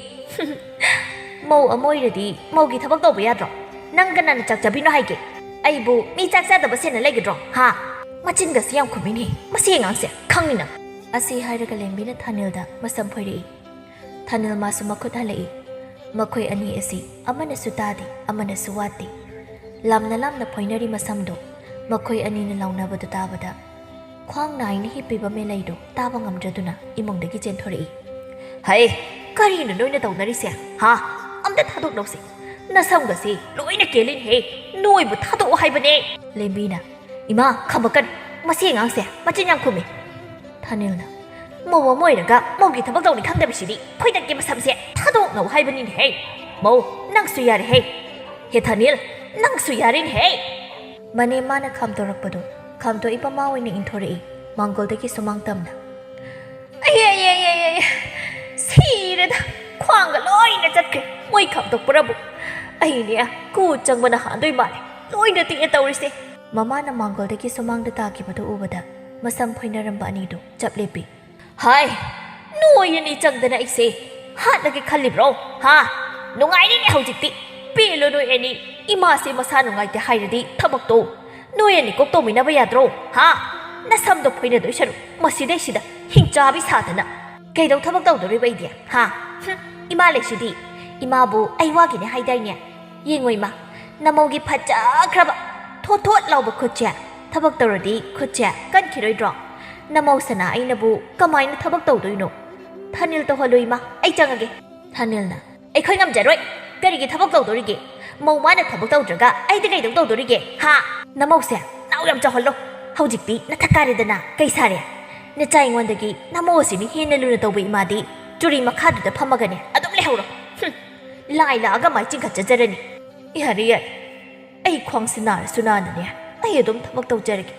ꯃꯧ ꯑꯃ ꯑꯣꯏꯔꯗꯤ ꯃꯧꯒꯤ ꯊꯕꯛ ꯇꯧꯕ ꯌꯥꯗ꯭ꯔꯣ? ꯅꯪ ꯀꯅꯥꯅ ꯆꯥꯛ ꯆꯥꯕꯤꯅꯣ ꯍꯥꯏꯒꯦ? ꯑꯩꯕꯨ ꯃꯤ ꯆꯥꯛ ꯆꯥꯗꯕ ꯁꯦꯟꯅ ꯂꯩꯒꯗ꯭ꯔꯣ? ꯍꯥ?" ꯃꯆꯤꯟꯒꯁꯦ ꯌꯥꯝ ꯈꯨꯝꯃꯤꯅꯦ ꯃꯁꯤ ꯑꯉꯥꯡꯁꯦ, ꯈꯪꯉꯤ ꯅꯪ꯫ ꯑꯁꯤ ꯍꯥꯏꯔꯒ ꯂꯦꯝꯕꯤꯅ ꯊꯥꯅꯤꯜꯗ ꯃꯁꯝ ꯐꯣꯏꯔꯛꯏ꯫ ꯊꯥꯅꯤꯜ ꯃꯥꯁꯨ ꯃꯈꯨꯠ ꯍꯜꯂꯛꯏ꯫ ꯃꯈꯣꯏ ꯑꯅꯤ ꯑꯁꯤ ꯑꯃꯅꯁꯨ ꯇꯥꯗꯦ, ꯑꯃꯅꯁꯨ ꯋꯥꯠꯇꯦ꯫ ꯂꯥꯝꯅ ꯂꯥꯝꯅ ꯐꯣꯏꯅꯔꯤ ꯃꯁꯝꯗꯣ꯫ ꯃꯈꯣꯏ ꯑꯅꯤꯅ ꯂꯥꯎꯅꯕꯗꯨ ꯇꯥꯕꯗ ꯈ꯭ꯋꯥꯡ ꯅꯥꯏꯅ ꯍꯤꯞꯄꯤꯕ ꯃꯦꯂꯩꯗꯣ ꯇꯥꯕ ꯉꯝꯗ꯭ꯔꯗꯨꯅ ꯏꯃꯨꯡꯗꯒꯤ ꯆꯦꯟꯊꯣꯔꯛꯏ꯫ "ꯍꯩ, ꯀꯔꯤꯅꯣ ꯅꯣꯏꯅ ꯇꯧꯅꯔꯤꯁꯦ? ꯍꯥ? ꯑꯝꯇ ꯊꯥꯗꯣꯛꯅꯧꯁꯦ꯫ ꯅꯁꯝꯒꯁꯦ ꯂꯣꯏꯅ ꯀꯦꯜꯂꯤꯅꯦꯍꯦ꯫ ꯅꯣꯏꯕꯨ ꯊꯥꯗꯣꯛꯑꯣ ꯍꯥꯏꯕꯅꯦ꯫" ꯂꯦꯝꯕꯤꯅ, "ꯏꯃꯥ, ꯈꯝꯕꯀꯟ, ꯃꯁꯤ ꯑꯉꯥꯡꯁꯦ ꯃꯆꯤꯟ ꯌꯥꯝ ꯈꯨꯝꯃꯤ꯫" ꯊꯥꯅꯤꯜꯅ, "ꯃꯧ ꯑꯃ ꯑꯣꯏꯔꯒ ꯃꯧꯒꯤ ꯊꯕꯛ ꯇꯧꯅꯤ ꯈꯪꯗꯕꯁꯤꯗꯤ ꯈꯣꯏꯗꯛꯀꯤ ꯃꯁꯝꯁꯦ ꯊꯥꯗꯣꯛꯅꯧ ꯍꯥꯏꯕꯅꯤꯅꯦꯍꯦ꯫ ꯃꯧ, ꯅꯪꯁꯨ ꯌꯥꯔꯦꯍꯦ꯫ ꯍꯦ ꯊꯥꯅꯤꯜ, ꯅꯪꯁꯨ ꯌꯥꯔꯦꯅꯦꯍꯦ꯫" ꯃꯅꯦ ꯃꯥꯅ ꯈꯥꯝꯇꯣꯔꯛꯄꯗꯣ ꯈꯥꯝꯇꯣꯛꯏꯕ ꯃꯥ ꯑꯣꯏꯅ ꯏꯟꯊꯣꯔꯛꯏ꯫ ꯃꯥꯡꯒꯣꯜꯗꯒꯤ ꯁꯨꯃꯥꯡ ꯇꯝꯅ, "ꯑꯩ, ꯑꯩ, ꯑꯩ, ꯑꯩ, ꯑꯩ, ꯁꯤꯔꯦꯗ, ꯈ꯭ꯋꯥꯡꯒ ꯂꯣꯏꯅ ꯆꯠꯈ꯭ꯔꯦ ꯃꯣꯏ ꯈꯥꯝꯇꯣꯛꯄ꯭ꯔꯕꯨ꯫ ꯑꯩꯅꯦ ꯀꯨ ꯆꯪꯕꯅ ꯍꯥꯟꯗꯣꯏ ꯃꯥꯜꯂꯦ, ꯂꯣꯏꯅ ꯇꯦꯛꯑꯦ ꯇꯧꯔꯤꯁꯦ꯫" ꯃꯃꯥꯅ ꯃꯥꯡꯒꯣꯜꯗꯒꯤ ꯁꯨꯃꯥꯡꯗ ꯇꯥꯈꯤꯕꯗꯨ ꯎꯕꯗ ꯃꯁꯝ ꯐꯣꯏꯅꯔꯝꯕ ꯑꯅꯤꯗꯨ ꯆꯞ ꯂꯦꯞꯄꯤ꯫ "ꯍꯥꯏ, ꯅꯣꯏ ꯑꯅꯤ ꯆꯪꯗꯅ ꯑꯩꯁꯦ ꯍꯥꯠꯂꯒꯦ ꯈꯜꯂꯤꯕ꯭ꯔꯣ? ꯍꯥ? ꯅꯨꯡꯉꯥꯏꯔꯤꯅꯦ ꯍꯧꯖꯤꯛꯇꯤ꯫ ꯄꯦꯜꯂꯣ ꯅꯣꯏ ꯑꯅꯤ꯫ ꯏꯃꯥꯁꯦ ꯃꯁꯥ ꯅꯨꯡꯉꯥꯏꯇꯦ ꯍꯥꯏꯔꯗꯤ ꯊꯕꯛꯇꯣ ꯅꯣꯏ ꯑꯅꯤ ꯀꯣꯛ ꯇꯧꯃꯤꯟꯅꯕ ꯌꯥꯗ꯭ꯔꯣ? ꯍꯥ? ꯅꯁꯝꯗꯣ ꯐꯣꯏꯅꯗꯣꯏ ꯁꯔꯨꯛ ꯃꯁꯤꯗꯩꯁꯤꯗ ꯍꯤꯡꯆꯥꯕꯤ ꯁꯥꯗꯅ ꯀꯩꯗꯧ ꯊꯕꯛ ꯇꯧꯗꯣꯔꯤꯕ ꯑꯩꯗꯤ? ꯍꯥ? ꯍꯨꯝ, ꯏꯃꯥ ꯂꯩꯁꯤꯗꯤ꯫ ꯏꯃꯥꯕꯨ ꯑꯩ ꯋꯥꯒꯤꯅꯦ ꯍꯥꯏꯗꯥꯏꯅꯦ? ꯌꯦꯡꯉꯣ ꯏꯃꯥ, ꯅꯃꯧꯒꯤ ꯐꯖꯈ꯭ꯔꯕ ꯊꯣꯠ ꯊꯣꯠ ꯂꯥꯎꯕ ꯈꯨꯠꯁꯦ꯫ ꯊꯕꯛ ꯇꯧꯔꯗꯤ ꯈꯨꯠꯁꯦ ꯀꯟꯈꯤꯔꯣꯏꯗ꯭ꯔꯣ? ꯅꯃꯧ ꯁꯅꯥ ꯑꯩꯅꯕꯨ ꯀꯃꯥꯏꯅ ꯊꯕꯛ ꯇꯧꯗꯣꯏꯅꯣ? ꯊꯥꯅꯤꯜ ꯇꯧꯍꯜꯂꯨ ꯏꯃꯥ, ꯑꯩ ꯆꯪꯉꯒꯦ꯫" ꯊꯥꯅꯤꯜꯅ, "ꯑꯩꯈꯣꯏ ꯉꯝꯖꯔꯣꯏ꯫ ꯀꯔꯤꯒꯤ ꯊꯕꯛ ꯇꯧꯗꯣꯔꯤꯒꯦ? ꯃꯧ ꯃꯥꯅ ꯊꯕꯛ ꯇꯧꯗ꯭ꯔꯒ ꯑꯩꯗꯤ ꯀꯩꯗꯧ ꯇꯧꯗꯣꯔꯤꯒꯦ? ꯍꯥ? ꯅꯃꯧꯁꯦ ꯅꯥꯎ ꯌꯥꯝ ꯆꯥꯎꯍꯜꯂꯣ꯫ ꯍꯧꯖꯤꯛꯇꯤ ꯅꯊꯛ ꯀꯥꯔꯦꯗꯅ꯫ ꯀꯩ ꯁꯥꯔꯦ? ꯅꯆꯥ ꯑꯩꯉꯣꯟꯗꯒꯤ ꯅꯃꯧ ꯑꯁꯤꯅ ꯍꯦꯟꯅ ꯂꯨꯅ ꯇꯧꯕ ꯏꯃꯥꯗꯤ ꯆꯨꯔꯤ ꯃꯈꯥꯗꯨꯗ ꯐꯝꯃꯒꯅꯦ ꯑꯗꯨꯝ ꯂꯩꯍꯧꯔꯣ꯫ ꯍꯨꯝ, ꯂꯥꯏ ꯂꯥꯛꯑꯒ ꯃꯥꯏ ꯆꯤꯡꯈꯠꯆꯖꯔꯅꯤ꯫ ꯌꯥꯔꯦ, ꯌꯥꯔꯦ꯫ ꯑꯩ ꯈ꯭ꯋꯥꯡꯁꯤ ꯅꯥꯔꯁꯨ ꯅꯥꯅꯅꯦ, ꯑꯩ ꯑꯗꯨꯝ ꯊꯕꯛ ꯇꯧꯖꯔꯒꯦ꯫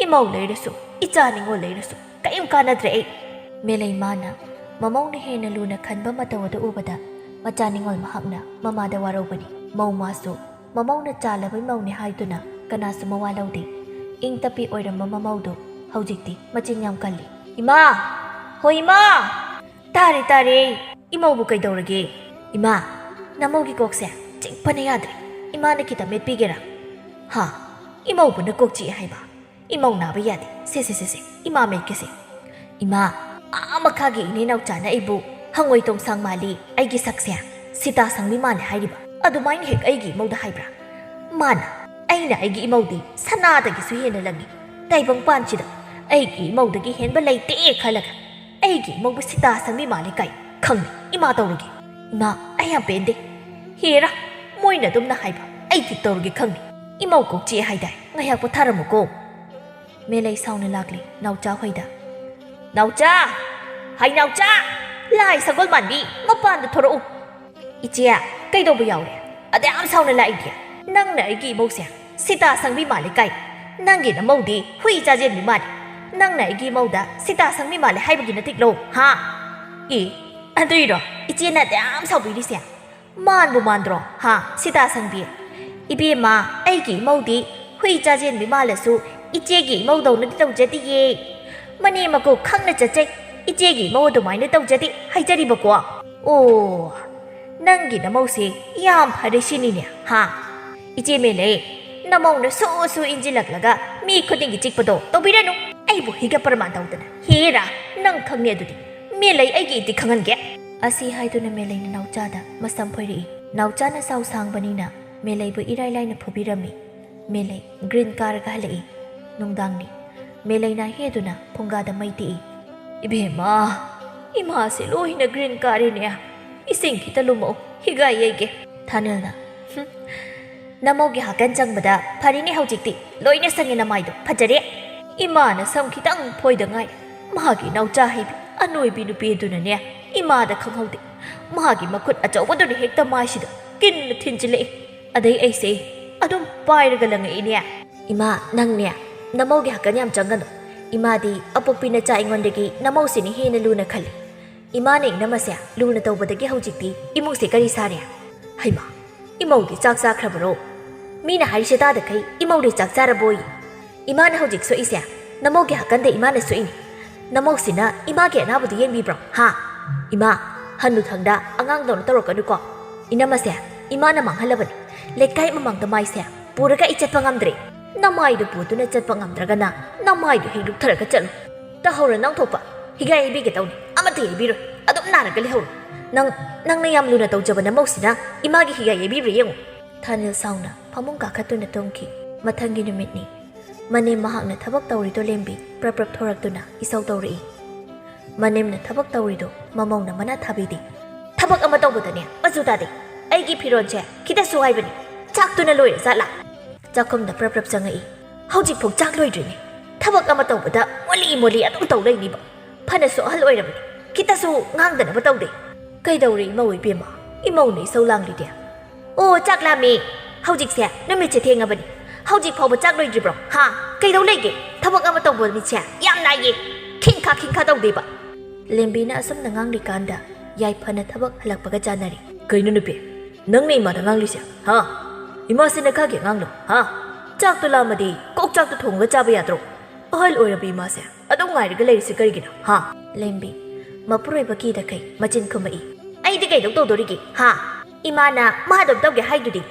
ꯏꯃꯧ ꯂꯩꯔꯁꯨ, ꯏꯆꯥ ꯅꯤꯉꯣꯜ ꯂꯩꯔꯁꯨ, ꯀꯔꯤꯝ ꯀꯥꯟꯅꯗ꯭ꯔꯦ ꯑꯩ꯫ ꯃꯦꯂꯩꯃꯥꯅ ꯃꯃꯧꯅ ꯍꯦꯟꯅ ꯂꯨꯅ ꯈꯟꯕ ꯃꯇꯧ ꯑꯗꯨ ꯎꯕꯗ, ꯃꯆꯥ ꯅꯤꯉꯣꯜ ꯃꯍꯥꯛꯅ ꯃꯃꯥꯗ ꯋꯥꯔꯧꯕꯅꯤ꯫ ꯃꯧ ꯃꯥꯁꯨ ꯃꯃꯧꯅ ꯆꯥꯜꯂꯕ ꯃꯧꯅꯤ ꯍꯥꯏꯗꯨꯅ ꯀꯅꯥꯁꯨ ꯃꯋꯥ ꯂꯧꯗꯦ꯫ ꯏꯪ ꯇꯞꯄꯤ ꯑꯣꯏꯔꯝꯕ ꯃꯃꯧꯗꯨ ꯍꯧꯖꯤꯛꯇꯤ ꯃꯆꯤꯟ ꯌꯥꯝ ꯀꯜꯂꯤ꯫ "ꯏꯃꯥ! ꯍꯣ ꯏꯃꯥ!" "ꯇꯥꯔꯦ, ꯇꯥꯔꯦ꯫ ꯏꯃꯧꯕꯨ ꯀꯩꯗꯧꯔꯒꯦ?" "ꯏꯃꯥ, ꯅꯃꯧꯒꯤ ꯀꯣꯛꯁꯦ ꯆꯤꯛꯄꯅ ꯌꯥꯗ꯭ꯔꯦ꯫ ꯏꯃꯥꯅ ꯈꯤꯇ ꯃꯦꯠꯄꯤꯒꯦꯔꯥ?" "ꯍꯥ? ꯏꯃꯧꯕꯨꯅ ꯀꯣꯛ ꯆꯤꯛꯑꯦ ꯍꯥꯏꯕ? ꯏꯃꯧ ꯅꯥꯕ ꯌꯥꯗꯦ꯫ ꯁꯦ, ꯁꯦ, ꯁꯦ, ꯁꯦ, ꯏꯃꯥ ꯃꯦꯠꯀꯦꯁꯦ꯫ ꯏꯃꯥ, ꯑꯥ ꯃꯈꯥꯒꯤ ꯏꯅꯦ ꯅꯥꯎꯆꯥꯅ ꯑꯩꯕꯨ ꯍꯪꯉꯣꯏ ꯇꯣꯡꯁꯥꯡ ꯃꯥꯜꯂꯤ, ꯑꯩꯒꯤ ꯁꯛꯁꯦ ꯁꯤꯇꯥ ꯁꯪꯕꯤ ꯃꯥꯜꯂꯦ ꯍꯥꯏꯔꯤꯕ꯫ ꯑꯗꯨꯃꯥꯏꯅ ꯍꯦꯛ ꯑꯩꯒꯤ ꯏꯃꯧꯗ ꯍꯥꯏꯕ꯭ꯔꯥ? ꯃꯥꯅ ꯑꯩꯅ ꯑꯩꯒꯤ ꯏꯃꯧꯗꯤ ꯁꯅꯥꯗꯒꯤꯁꯨ ꯍꯦꯟꯅ ꯂꯪꯉꯤ꯫ ꯇꯥꯏꯕꯪꯄꯥꯟꯁꯤꯗ ꯑꯩꯒꯤ ꯏꯃꯧꯗꯒꯤ ꯍꯦꯟꯕ ꯂꯩꯇꯦ ꯈꯜꯂꯒ ꯑꯩꯒꯤ ꯏꯃꯧꯕꯨ ꯁꯤꯇꯥ ꯁꯪꯕꯤ ꯃꯥꯜꯂꯦ ꯀꯥꯏ ꯈꯪꯅꯤ꯫ ꯏꯃꯥ ꯇꯧꯔꯒꯦ꯫ ꯏꯃꯥ, ꯑꯩ ꯌꯥꯝ ꯄꯦꯟꯗꯦ꯫ ꯍꯦꯔꯥ, ꯃꯣꯏꯅ ꯑꯗꯨꯝꯅ ꯍꯥꯏꯕ, ꯑꯩ ꯊꯤꯛ ꯇꯧꯔꯒꯦ ꯈꯪꯅꯤ꯫ ꯏꯃꯧ ꯀꯣꯛ ꯆꯤꯛꯑꯦ ꯍꯥꯏꯗꯥꯏ? ꯉꯥꯏꯍꯥꯛ ꯄꯣꯊꯥꯔꯝꯃꯨꯀꯣ꯫" ꯃꯦꯂꯩ ꯁꯥꯎꯅ ꯂꯥꯛꯂꯤ ꯅꯥꯎꯆꯥ ꯍꯣꯏꯗ꯫ "ꯅꯥꯎꯆꯥ! ꯍꯥꯏ ꯅꯥꯎꯆꯥ! ꯂꯥꯏ ꯁꯒꯣꯜ ꯃꯥꯟꯕꯤ, ꯃꯄꯥꯟꯗ ꯊꯣꯔꯛꯎ!" "ꯏꯆꯦ, ꯀꯩꯗꯧꯕ ꯌꯥꯎꯔꯦ? ꯑꯗ ꯌꯥꯝ ꯁꯥꯎꯅ ꯂꯥꯛꯏꯗꯤ? ꯅꯪꯅ ꯑꯩꯒꯤ ꯏꯃꯧꯁꯦ ꯁꯤꯇꯥ ꯁꯪꯕꯤ ꯃꯥꯜꯂꯦ ꯀꯥꯏ꯫ ꯅꯪꯒꯤ ꯅꯃꯧꯗꯤ ꯍꯨꯏ ꯆꯥꯖꯦꯟꯕꯤ ꯃꯥꯜꯂꯦ꯫ ꯅꯪꯅ ꯑꯩꯒꯤ ꯏꯃꯧꯗ ꯁꯤꯇꯥ ꯁꯪꯕꯤ ꯃꯥꯜꯂꯦ ꯍꯥꯏꯕꯒꯤ ꯅꯇꯤꯛꯂꯣ, ꯍꯥ?" "ꯑꯦ, ꯑꯗꯨꯏꯔꯣ ꯏꯆꯦꯅ ꯑꯗ ꯌꯥꯝ ꯁꯥꯎꯕꯤꯔꯤꯁꯦ? ꯃꯥꯟꯕꯨ ꯃꯥꯟꯗ꯭ꯔꯣ, ꯍꯥ, ꯁꯤꯇꯥ ꯁꯪꯕꯤ? ꯏꯕꯦꯝꯃ, ꯑꯩꯒꯤ ꯏꯃꯧꯗꯤ ꯍꯨꯏ ꯆꯥꯖꯦꯟꯕꯤ ꯃꯥꯜꯂꯁꯨ ꯏꯆꯦꯒꯤ ꯏꯃꯧꯗꯧꯅꯗꯤ ꯇꯧꯖꯗꯤꯌꯦ꯫ ꯃꯅꯦ ꯃꯀꯨ ꯈꯪꯅ ꯆꯠꯆꯩ, ꯏꯆꯦꯒꯤ ꯏꯃꯧ ꯑꯗꯨꯃꯥꯏꯅ ꯇꯧꯖꯗꯦ ꯍꯥꯏꯖꯔꯤꯕꯀꯣ꯫ ꯑꯣ, ꯅꯪꯒꯤ ꯅꯃꯧꯁꯦ ꯌꯥꯝ ꯐꯔꯦ ꯁꯤꯅꯤꯅꯦ, ꯍꯥ? ꯏꯆꯦ ꯃꯦꯂꯩ, ꯅꯃꯧꯅ ꯁꯨ ꯁꯨ ꯏꯟꯖꯤꯜꯂꯛꯂꯒ ꯃꯤ ꯈꯨꯗꯤꯡꯒꯤ ꯆꯤꯛꯄꯗꯣ ꯇꯧꯕꯤꯔꯅꯨ꯫ ꯑꯩꯕꯨ ꯍꯤꯒ ꯄ꯭ꯔꯃꯥꯟ ꯇꯧꯗꯅ꯫ ꯍꯦꯔꯥ, ꯅꯪ ꯈꯪꯅꯤ ꯑꯗꯨꯗꯤ꯫ ꯃꯦꯂꯩ, ꯑꯩꯒꯤ ꯏꯗꯤ ꯈꯪꯍꯟꯒꯦ꯫" ꯑꯁꯤ ꯍꯥꯏꯗꯨꯅ ꯃꯦꯂꯩꯅ ꯅꯥꯎꯆꯥꯗ ꯃꯁꯝ ꯐꯣꯏꯔꯛꯏ꯫ ꯅꯥꯎꯆꯥꯅ ꯆꯥꯎ ꯁꯥꯡꯕꯅꯤꯅ ꯃꯦꯂꯩꯕꯨ ꯏꯔꯥꯏ ꯂꯥꯏꯅ ꯐꯨꯕꯤꯔꯝꯃꯤ꯫ ꯃꯦꯂꯩ ꯒ꯭ꯔꯤꯟ ꯀꯥꯔꯒ ꯍꯜꯂꯛꯏ꯫ ꯅꯨꯡꯗꯥꯡꯅꯤ꯫ ꯃꯦꯂꯩ ꯅꯥꯍꯦꯗꯨꯅ ꯐꯨꯡꯒꯥꯗ ꯃꯩ ꯇꯤꯛꯏ꯫ "ꯏꯕꯦꯝꯃ, ꯏꯃꯥꯁꯦ ꯂꯣꯏꯅ ꯒ꯭ꯔꯤꯟ ꯀꯥꯔꯦꯅꯦ꯫ ꯏꯁꯤꯡ ꯈꯤꯇ ꯂꯨꯝꯃꯛꯎ, ꯍꯤꯒꯥꯏ ꯌꯩꯒꯦ꯫" ꯊꯥꯅꯤꯜꯅ, "ꯍꯨꯝ, ꯅꯃꯧꯒꯤ ꯍꯥꯀꯟ ꯆꯪꯕꯗ ꯐꯔꯦꯅꯦ ꯍꯧꯖꯤꯛꯇꯤ꯫ ꯂꯣꯏꯅ ꯁꯪꯉꯦ ꯅꯃꯥꯏꯗꯣ꯫ ꯐꯖꯔꯦ꯫ ꯏꯃꯥꯅ ꯁꯝ ꯈꯤꯇꯪ ꯐꯣꯏꯗ ꯉꯥꯏꯔꯤ꯫ ꯃꯍꯥꯛꯀꯤ ꯏꯅꯥꯎꯆꯥ ꯍꯩꯕꯤ ꯑꯅꯣꯏꯕꯤ ꯅꯨꯄꯤ ꯑꯗꯨꯅꯅꯦ, ꯏꯃꯥꯗ ꯈꯪꯍꯧꯗꯦ, ꯃꯍꯥꯛꯀꯤ ꯃꯈꯨꯠ ꯑꯆꯧꯕꯗꯨꯅ ꯍꯦꯛꯇ ꯃꯥꯏꯁꯤꯗ ꯀꯤꯟꯅ ꯊꯤꯟꯖꯤꯜꯂꯛꯏ꯫ ꯑꯗꯩ ꯑꯩꯁꯦ ꯑꯗꯨꯝ ꯄꯥꯏꯔꯒ ꯂꯪꯉꯛꯏꯅꯦ꯫ "ꯏꯃꯥ, ꯅꯪꯅꯦ, ꯅꯃꯧꯒꯤ ꯍꯛꯀꯟ ꯌꯥꯝ ꯆꯪꯒꯅꯨ꯫ ꯏꯃꯥꯗꯤ ꯑꯄꯣꯛꯄꯤ ꯅꯆꯥ ꯑꯩꯉꯣꯟꯗꯒꯤ ꯅꯃꯧꯁꯤꯅ ꯍꯦꯟꯅ ꯂꯨꯅ ꯈꯜꯂꯤ꯫ ꯏꯃꯥꯅ ꯏꯅꯝꯃꯁꯦ ꯂꯨꯅ ꯇꯧꯕꯗꯒꯤ ꯍꯧꯖꯤꯛꯇꯤ ꯏꯃꯨꯡꯁꯦ ꯀꯔꯤ ꯁꯥꯔꯦ?" "ꯍꯩꯃꯥ, ꯏꯃꯧꯗꯤ ꯆꯥꯛ ꯆꯥꯈ꯭ꯔꯕꯔꯣ? ꯃꯤꯅ ꯍꯥꯏꯔꯤꯁꯦ ꯇꯥꯗꯈꯩ ꯏꯃꯧꯗꯤ ꯆꯥꯛ ꯆꯥꯔꯕꯣꯏ?" "ꯏꯃꯥꯅ ꯍꯧꯖꯤꯛ ꯁꯣꯛꯏꯁꯦ ꯅꯃꯧꯒꯤ ꯍꯛꯀꯟꯗ ꯏꯃꯥꯅ ꯁꯣꯛꯏꯅꯤ꯫ ꯅꯃꯧꯁꯤꯅ ꯏꯃꯥꯒꯤ ꯑꯅꯥꯕꯗꯨ ꯌꯦꯡꯕꯤꯕ꯭ꯔꯣ? ꯍꯥ? ꯏꯃꯥ, ꯍꯟꯅꯨꯊꯪꯗ ꯑꯉꯥꯡꯗꯧꯅ ꯇꯧꯔꯛꯀꯅꯨꯀꯣ꯫ ꯏꯅꯝꯃꯁꯦ ꯏꯃꯥꯅ ꯃꯥꯡꯍꯜꯂꯕꯅꯤ꯫ ꯂꯩꯀꯥꯏ ꯃꯃꯥꯡꯗ ꯃꯥꯏꯁꯦ ꯄꯨꯔꯒ ꯑꯩ ꯆꯠꯄ ꯉꯝꯗ꯭ꯔꯦ꯫ ꯅꯃꯥꯏꯗꯨ ꯄꯨꯗꯨꯅ ꯆꯠꯄ ꯉꯝꯗ꯭ꯔꯒꯅ ꯅꯃꯥꯏꯗꯨ ꯍꯦꯛ ꯂꯨꯛꯊꯔꯒ ꯆꯠꯂꯨ꯫ ꯇꯍꯧꯔ ꯅꯪ ꯊꯣꯛꯄ꯫ ꯍꯤꯒꯥꯏ ꯌꯩꯕꯤꯒꯦ ꯇꯧꯅꯤ꯫ ꯑꯃꯠꯇ ꯌꯩꯕꯤꯔꯣꯏ꯫ ꯑꯗꯨꯝ ꯅꯥꯔꯒ ꯂꯩꯍꯧꯔꯣ꯫ ꯅꯪ, ꯅꯪꯅ ꯌꯥꯝ ꯂꯨꯅ ꯇꯧꯖꯕ ꯅꯃꯧꯁꯤꯅ ꯏꯃꯥꯒꯤ ꯍꯤꯒꯥꯏ ꯌꯩꯕꯤꯕ꯭ꯔꯥ ꯌꯦꯡꯉꯨ꯫" ꯊꯥꯅꯤꯜ ꯁꯥꯎꯅ ꯐꯃꯨꯡ ꯀꯥꯈꯠꯇꯨꯅ ꯇꯨꯝꯈꯤ꯫ ꯃꯊꯪꯒꯤ ꯅꯨꯃꯤꯠꯅꯤ꯫ ꯃꯅꯦꯝ ꯃꯍꯥꯛꯅ ꯊꯕꯛ ꯇꯧꯔꯤꯗꯣ ꯂꯦꯝꯕꯤ ꯄ꯭ꯔꯞ ꯄ꯭ꯔꯞ ꯊꯣꯔꯛꯇꯨꯅ ꯏꯁꯧ ꯇꯧꯔꯛꯏ꯫ ꯃꯅꯦꯝꯅ ꯊꯕꯛ ꯇꯧꯔꯤꯗꯣ ꯃꯃꯧꯅ ꯃꯅꯥ ꯊꯥꯕꯤꯗꯦ꯫ "ꯊꯕꯛ ꯑꯃ ꯇꯧꯕꯗꯅꯦ ꯃꯆꯨ ꯇꯥꯗꯦ꯫ ꯑꯩꯒꯤ ꯐꯤꯔꯣꯜꯁꯦ ꯈꯤꯇꯁꯨ ꯍꯥꯏꯕꯅꯤ꯫ ꯆꯥꯛꯇꯨꯅ ꯂꯣꯏꯔ ꯖꯥꯠꯂꯥ?" ꯆꯥꯛꯈꯨꯝꯗ ꯄ꯭ꯔꯞ ꯄ꯭ꯔꯞ ꯆꯪꯉꯛꯏ꯫ "ꯍꯧꯖꯤꯛꯐꯥꯎ ꯆꯥꯛ ꯂꯣꯏꯗ꯭ꯔꯤꯅꯦ꯫ ꯊꯕꯛ ꯑꯃ ꯇꯧꯕꯗ ꯃꯣꯂꯤ ꯃꯣꯂꯤ ꯑꯗꯨꯝ ꯇꯧ ꯂꯩꯅꯤꯕ꯫ ꯐꯅꯁꯨ ꯑꯍꯜ ꯑꯣꯏꯔꯕꯅꯤ꯫ ꯈꯤꯇꯁꯨ ꯉꯥꯡꯗꯅꯕ ꯇꯧꯗꯦ꯫" "ꯀꯩꯗꯧꯔꯦ ꯏꯃꯧ ꯏꯕꯦꯝꯃ? ꯏꯃꯧꯅ ꯏꯁꯧ ꯂꯥꯡꯂꯤꯗꯤ?" "ꯑꯣ, ꯆꯥꯛ ꯂꯥꯝꯃꯦ꯫ ꯍꯧꯖꯤꯛꯁꯦ ꯅꯨꯃꯤꯠꯁꯦ ꯊꯦꯡꯉꯕꯅꯤ꯫ ꯍꯧꯖꯤꯛ ꯐꯥꯎꯕ ꯆꯥꯛ ꯂꯣꯏꯗ꯭ꯔꯤꯕ꯭ꯔꯣ? ꯍꯥ? ꯀꯩꯗꯧ ꯂꯩꯒꯦ? ꯊꯕꯛ ꯑꯃ ꯇꯧꯕ ꯃꯤꯠꯁꯦ ꯌꯥꯝ ꯅꯥꯏꯌꯦ꯫ ꯈꯤꯡꯈꯥ ꯈꯤꯡꯈꯥ ꯇꯧꯗꯦꯕ꯫" ꯂꯦꯝꯕꯤꯅ ꯑꯁꯨꯝꯅ ꯉꯥꯡꯂꯤꯀꯥꯟꯗ ꯌꯥꯏꯐꯅ ꯊꯕꯛ ꯍꯜꯂꯛꯄꯒ ꯆꯥꯟꯅꯔꯤ꯫ "ꯀꯩꯅꯣ ꯅꯨꯄꯤ? ꯅꯪꯅ ꯏꯃꯥꯗ ꯉꯥꯡꯂꯤꯁꯦ? ꯍꯥ? ꯏꯃꯥꯁꯦ ꯅꯈꯥꯒꯤ ꯑꯉꯥꯡꯂꯣ? ꯍꯥ? ꯆꯥꯛꯇꯣ ꯂꯥꯝꯃꯗꯤ ꯀꯣꯛ ꯆꯥꯛꯇꯣ ꯊꯣꯡꯉꯒ ꯆꯥꯕ ꯌꯥꯗ꯭ꯔꯣ? ꯑꯍꯜ ꯑꯣꯏꯔꯕ ꯏꯃꯥꯁꯦ ꯑꯗꯨꯝ ꯉꯥꯏꯔꯒ ꯂꯩꯔꯤꯁꯦ ꯀꯔꯤꯒꯤꯅꯣ? ꯍꯥ?" ꯂꯦꯝꯕꯤ ꯃꯄꯨꯔꯣꯏꯕ ꯀꯤꯗꯈꯩ ꯃꯆꯤꯟ ꯈꯨꯝꯃꯛꯏ꯫ "ꯑꯩꯗꯤ ꯀꯩꯗꯧ ꯇꯧꯗꯣꯔꯤꯒꯦ? ꯍꯥ? ꯏꯃꯥꯅ ꯃꯥ ꯑꯗꯨꯝ ꯇꯧꯒꯦ ꯍꯥꯏꯗꯨꯗꯤ꯫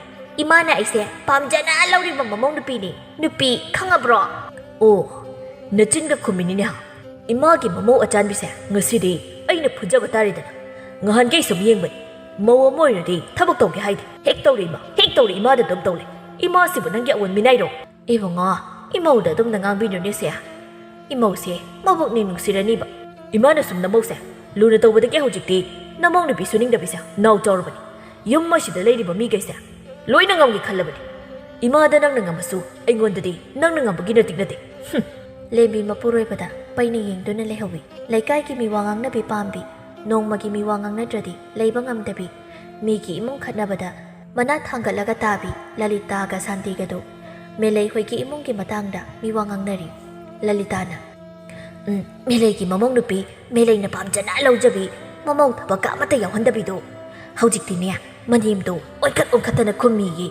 ꯏꯃꯥꯅ ꯑꯩꯁꯦ ꯄꯥꯝꯖꯅ ꯂꯧꯔꯤꯕ ꯃꯃꯧ ꯅꯨꯄꯤꯅꯤ꯫ ꯅꯨꯄꯤ ꯈꯪꯉꯕ꯭ꯔꯣ?" "ꯑꯣ, ꯅꯆꯤꯟꯒ ꯈꯨꯝꯃꯤꯅꯤꯅꯦ ꯍꯥ? ꯏꯃꯥꯒꯤ ꯃꯃꯧ ꯑꯆꯥꯟꯕꯤꯁꯦ ꯉꯁꯤꯗꯤ ꯑꯩꯅ ꯐꯨꯖꯕ ꯇꯥꯔꯦꯗꯅ꯫ ꯉꯍꯥꯟꯈꯩ ꯁꯨꯝ ꯌꯦꯡꯕꯅꯤ, ꯃꯧ ꯑꯃ ꯑꯣꯏꯔꯗꯤ ꯊꯕꯛ ꯇꯧꯒꯦ ꯍꯥꯏꯗꯦ꯫ ꯍꯦꯛ ꯇꯧꯔꯤ ꯏꯃꯥ, ꯍꯦꯛ ꯇꯧꯔꯤ ꯏꯃꯥꯗ ꯑꯗꯨꯝ ꯇꯧ ꯂꯩ꯫ ꯏꯃꯥꯁꯤꯕꯨ ꯅꯪꯒꯤ ꯑꯑꯣꯟ ꯃꯤꯅꯥꯏꯔꯣ?" "ꯏꯕꯨꯡꯉꯣ, ꯏꯃꯧꯗ ꯑꯗꯨꯝꯅ ꯉꯥꯡꯕꯤꯅꯨꯅꯦ ꯁꯦ꯫ ꯏꯃꯧꯁꯦ ꯃꯕꯨꯛꯅꯤ ꯅꯨꯡꯁꯤꯔꯅꯤꯕ꯫ ꯏꯃꯥꯅ ꯁꯨꯝ ꯅꯃꯧꯁꯦ ꯂꯨꯅ ꯇꯧꯕꯗꯒꯤ ꯍꯧꯖꯤꯛꯇꯤ ꯅꯃꯧ ꯅꯨꯄꯤ ꯁꯨꯅꯤꯡꯗꯕꯤꯁꯦ ꯅꯥꯎ ꯆꯥꯎꯔꯕꯅꯤ꯫ ꯌꯨꯝ ꯑꯁꯤꯗ ꯂꯩꯔꯤꯕ ꯃꯤꯈꯩꯁꯦ ꯂꯣꯏꯅ ꯉꯝꯒꯦ ꯈꯜꯂꯕꯅꯤ꯫ ꯏꯃꯥꯗ ꯅꯪꯅ ꯉꯝꯃꯁꯨ ꯑꯩꯉꯣꯟꯗꯗꯤ ꯅꯪꯅ ꯉꯝꯕꯒꯤ ꯅꯇꯤꯛ ꯅꯠꯇꯦ꯫ ꯍꯨꯝ!" ꯂꯦꯝꯕꯤ ꯃꯄꯨꯔꯣꯏꯕꯗ ꯄꯩꯅ ꯌꯦꯡꯗꯨꯅ ꯂꯩꯍꯧꯏ꯫ ꯂꯩꯀꯥꯏꯒꯤ ꯃꯤꯋꯥ ꯉꯥꯡꯅꯕꯤ ꯄꯥꯝꯕꯤ, ꯅꯣꯡꯃꯒꯤ ꯃꯤꯋꯥ ꯉꯥꯡꯅꯗ꯭ꯔꯗꯤ ꯂꯩꯕ ꯉꯝꯗꯕꯤ, ꯃꯤꯒꯤ ꯏꯃꯨꯡ ꯈꯠꯅꯕꯗ ꯃꯅꯥ ꯊꯥꯡꯒꯠꯂꯒ ꯇꯥꯕꯤ ꯂꯂꯤꯇꯥꯒ ꯁꯥꯟꯇꯤꯒꯗꯨ ꯃꯦꯂꯩ ꯍꯣꯏꯒꯤ ꯏꯃꯨꯡꯒꯤ ꯃꯇꯥꯡꯗ ꯃꯤꯋꯥ ꯉꯥꯡꯅꯔꯤ꯫ ꯂꯂꯤꯇꯥꯅ, "ꯎꯝ, ꯃꯦꯂꯩꯒꯤ ꯃꯃꯧ ꯅꯨꯄꯤ, ꯃꯦꯂꯩꯅ ꯄꯥꯝꯖꯅ ꯂꯧꯖꯕꯤ, ꯃꯃꯧ ꯊꯕꯛꯀ ꯑꯃꯠꯇ ꯌꯥꯎꯍꯟꯗꯕꯤꯗꯣ꯫ ꯍꯧꯖꯤꯛꯇꯤꯅꯦ, ꯃꯅꯦꯝꯗꯣ ꯑꯣꯟꯈꯠ ꯑꯣꯟꯈꯠꯇꯅ ꯈꯨꯝꯃꯤꯌꯦ꯫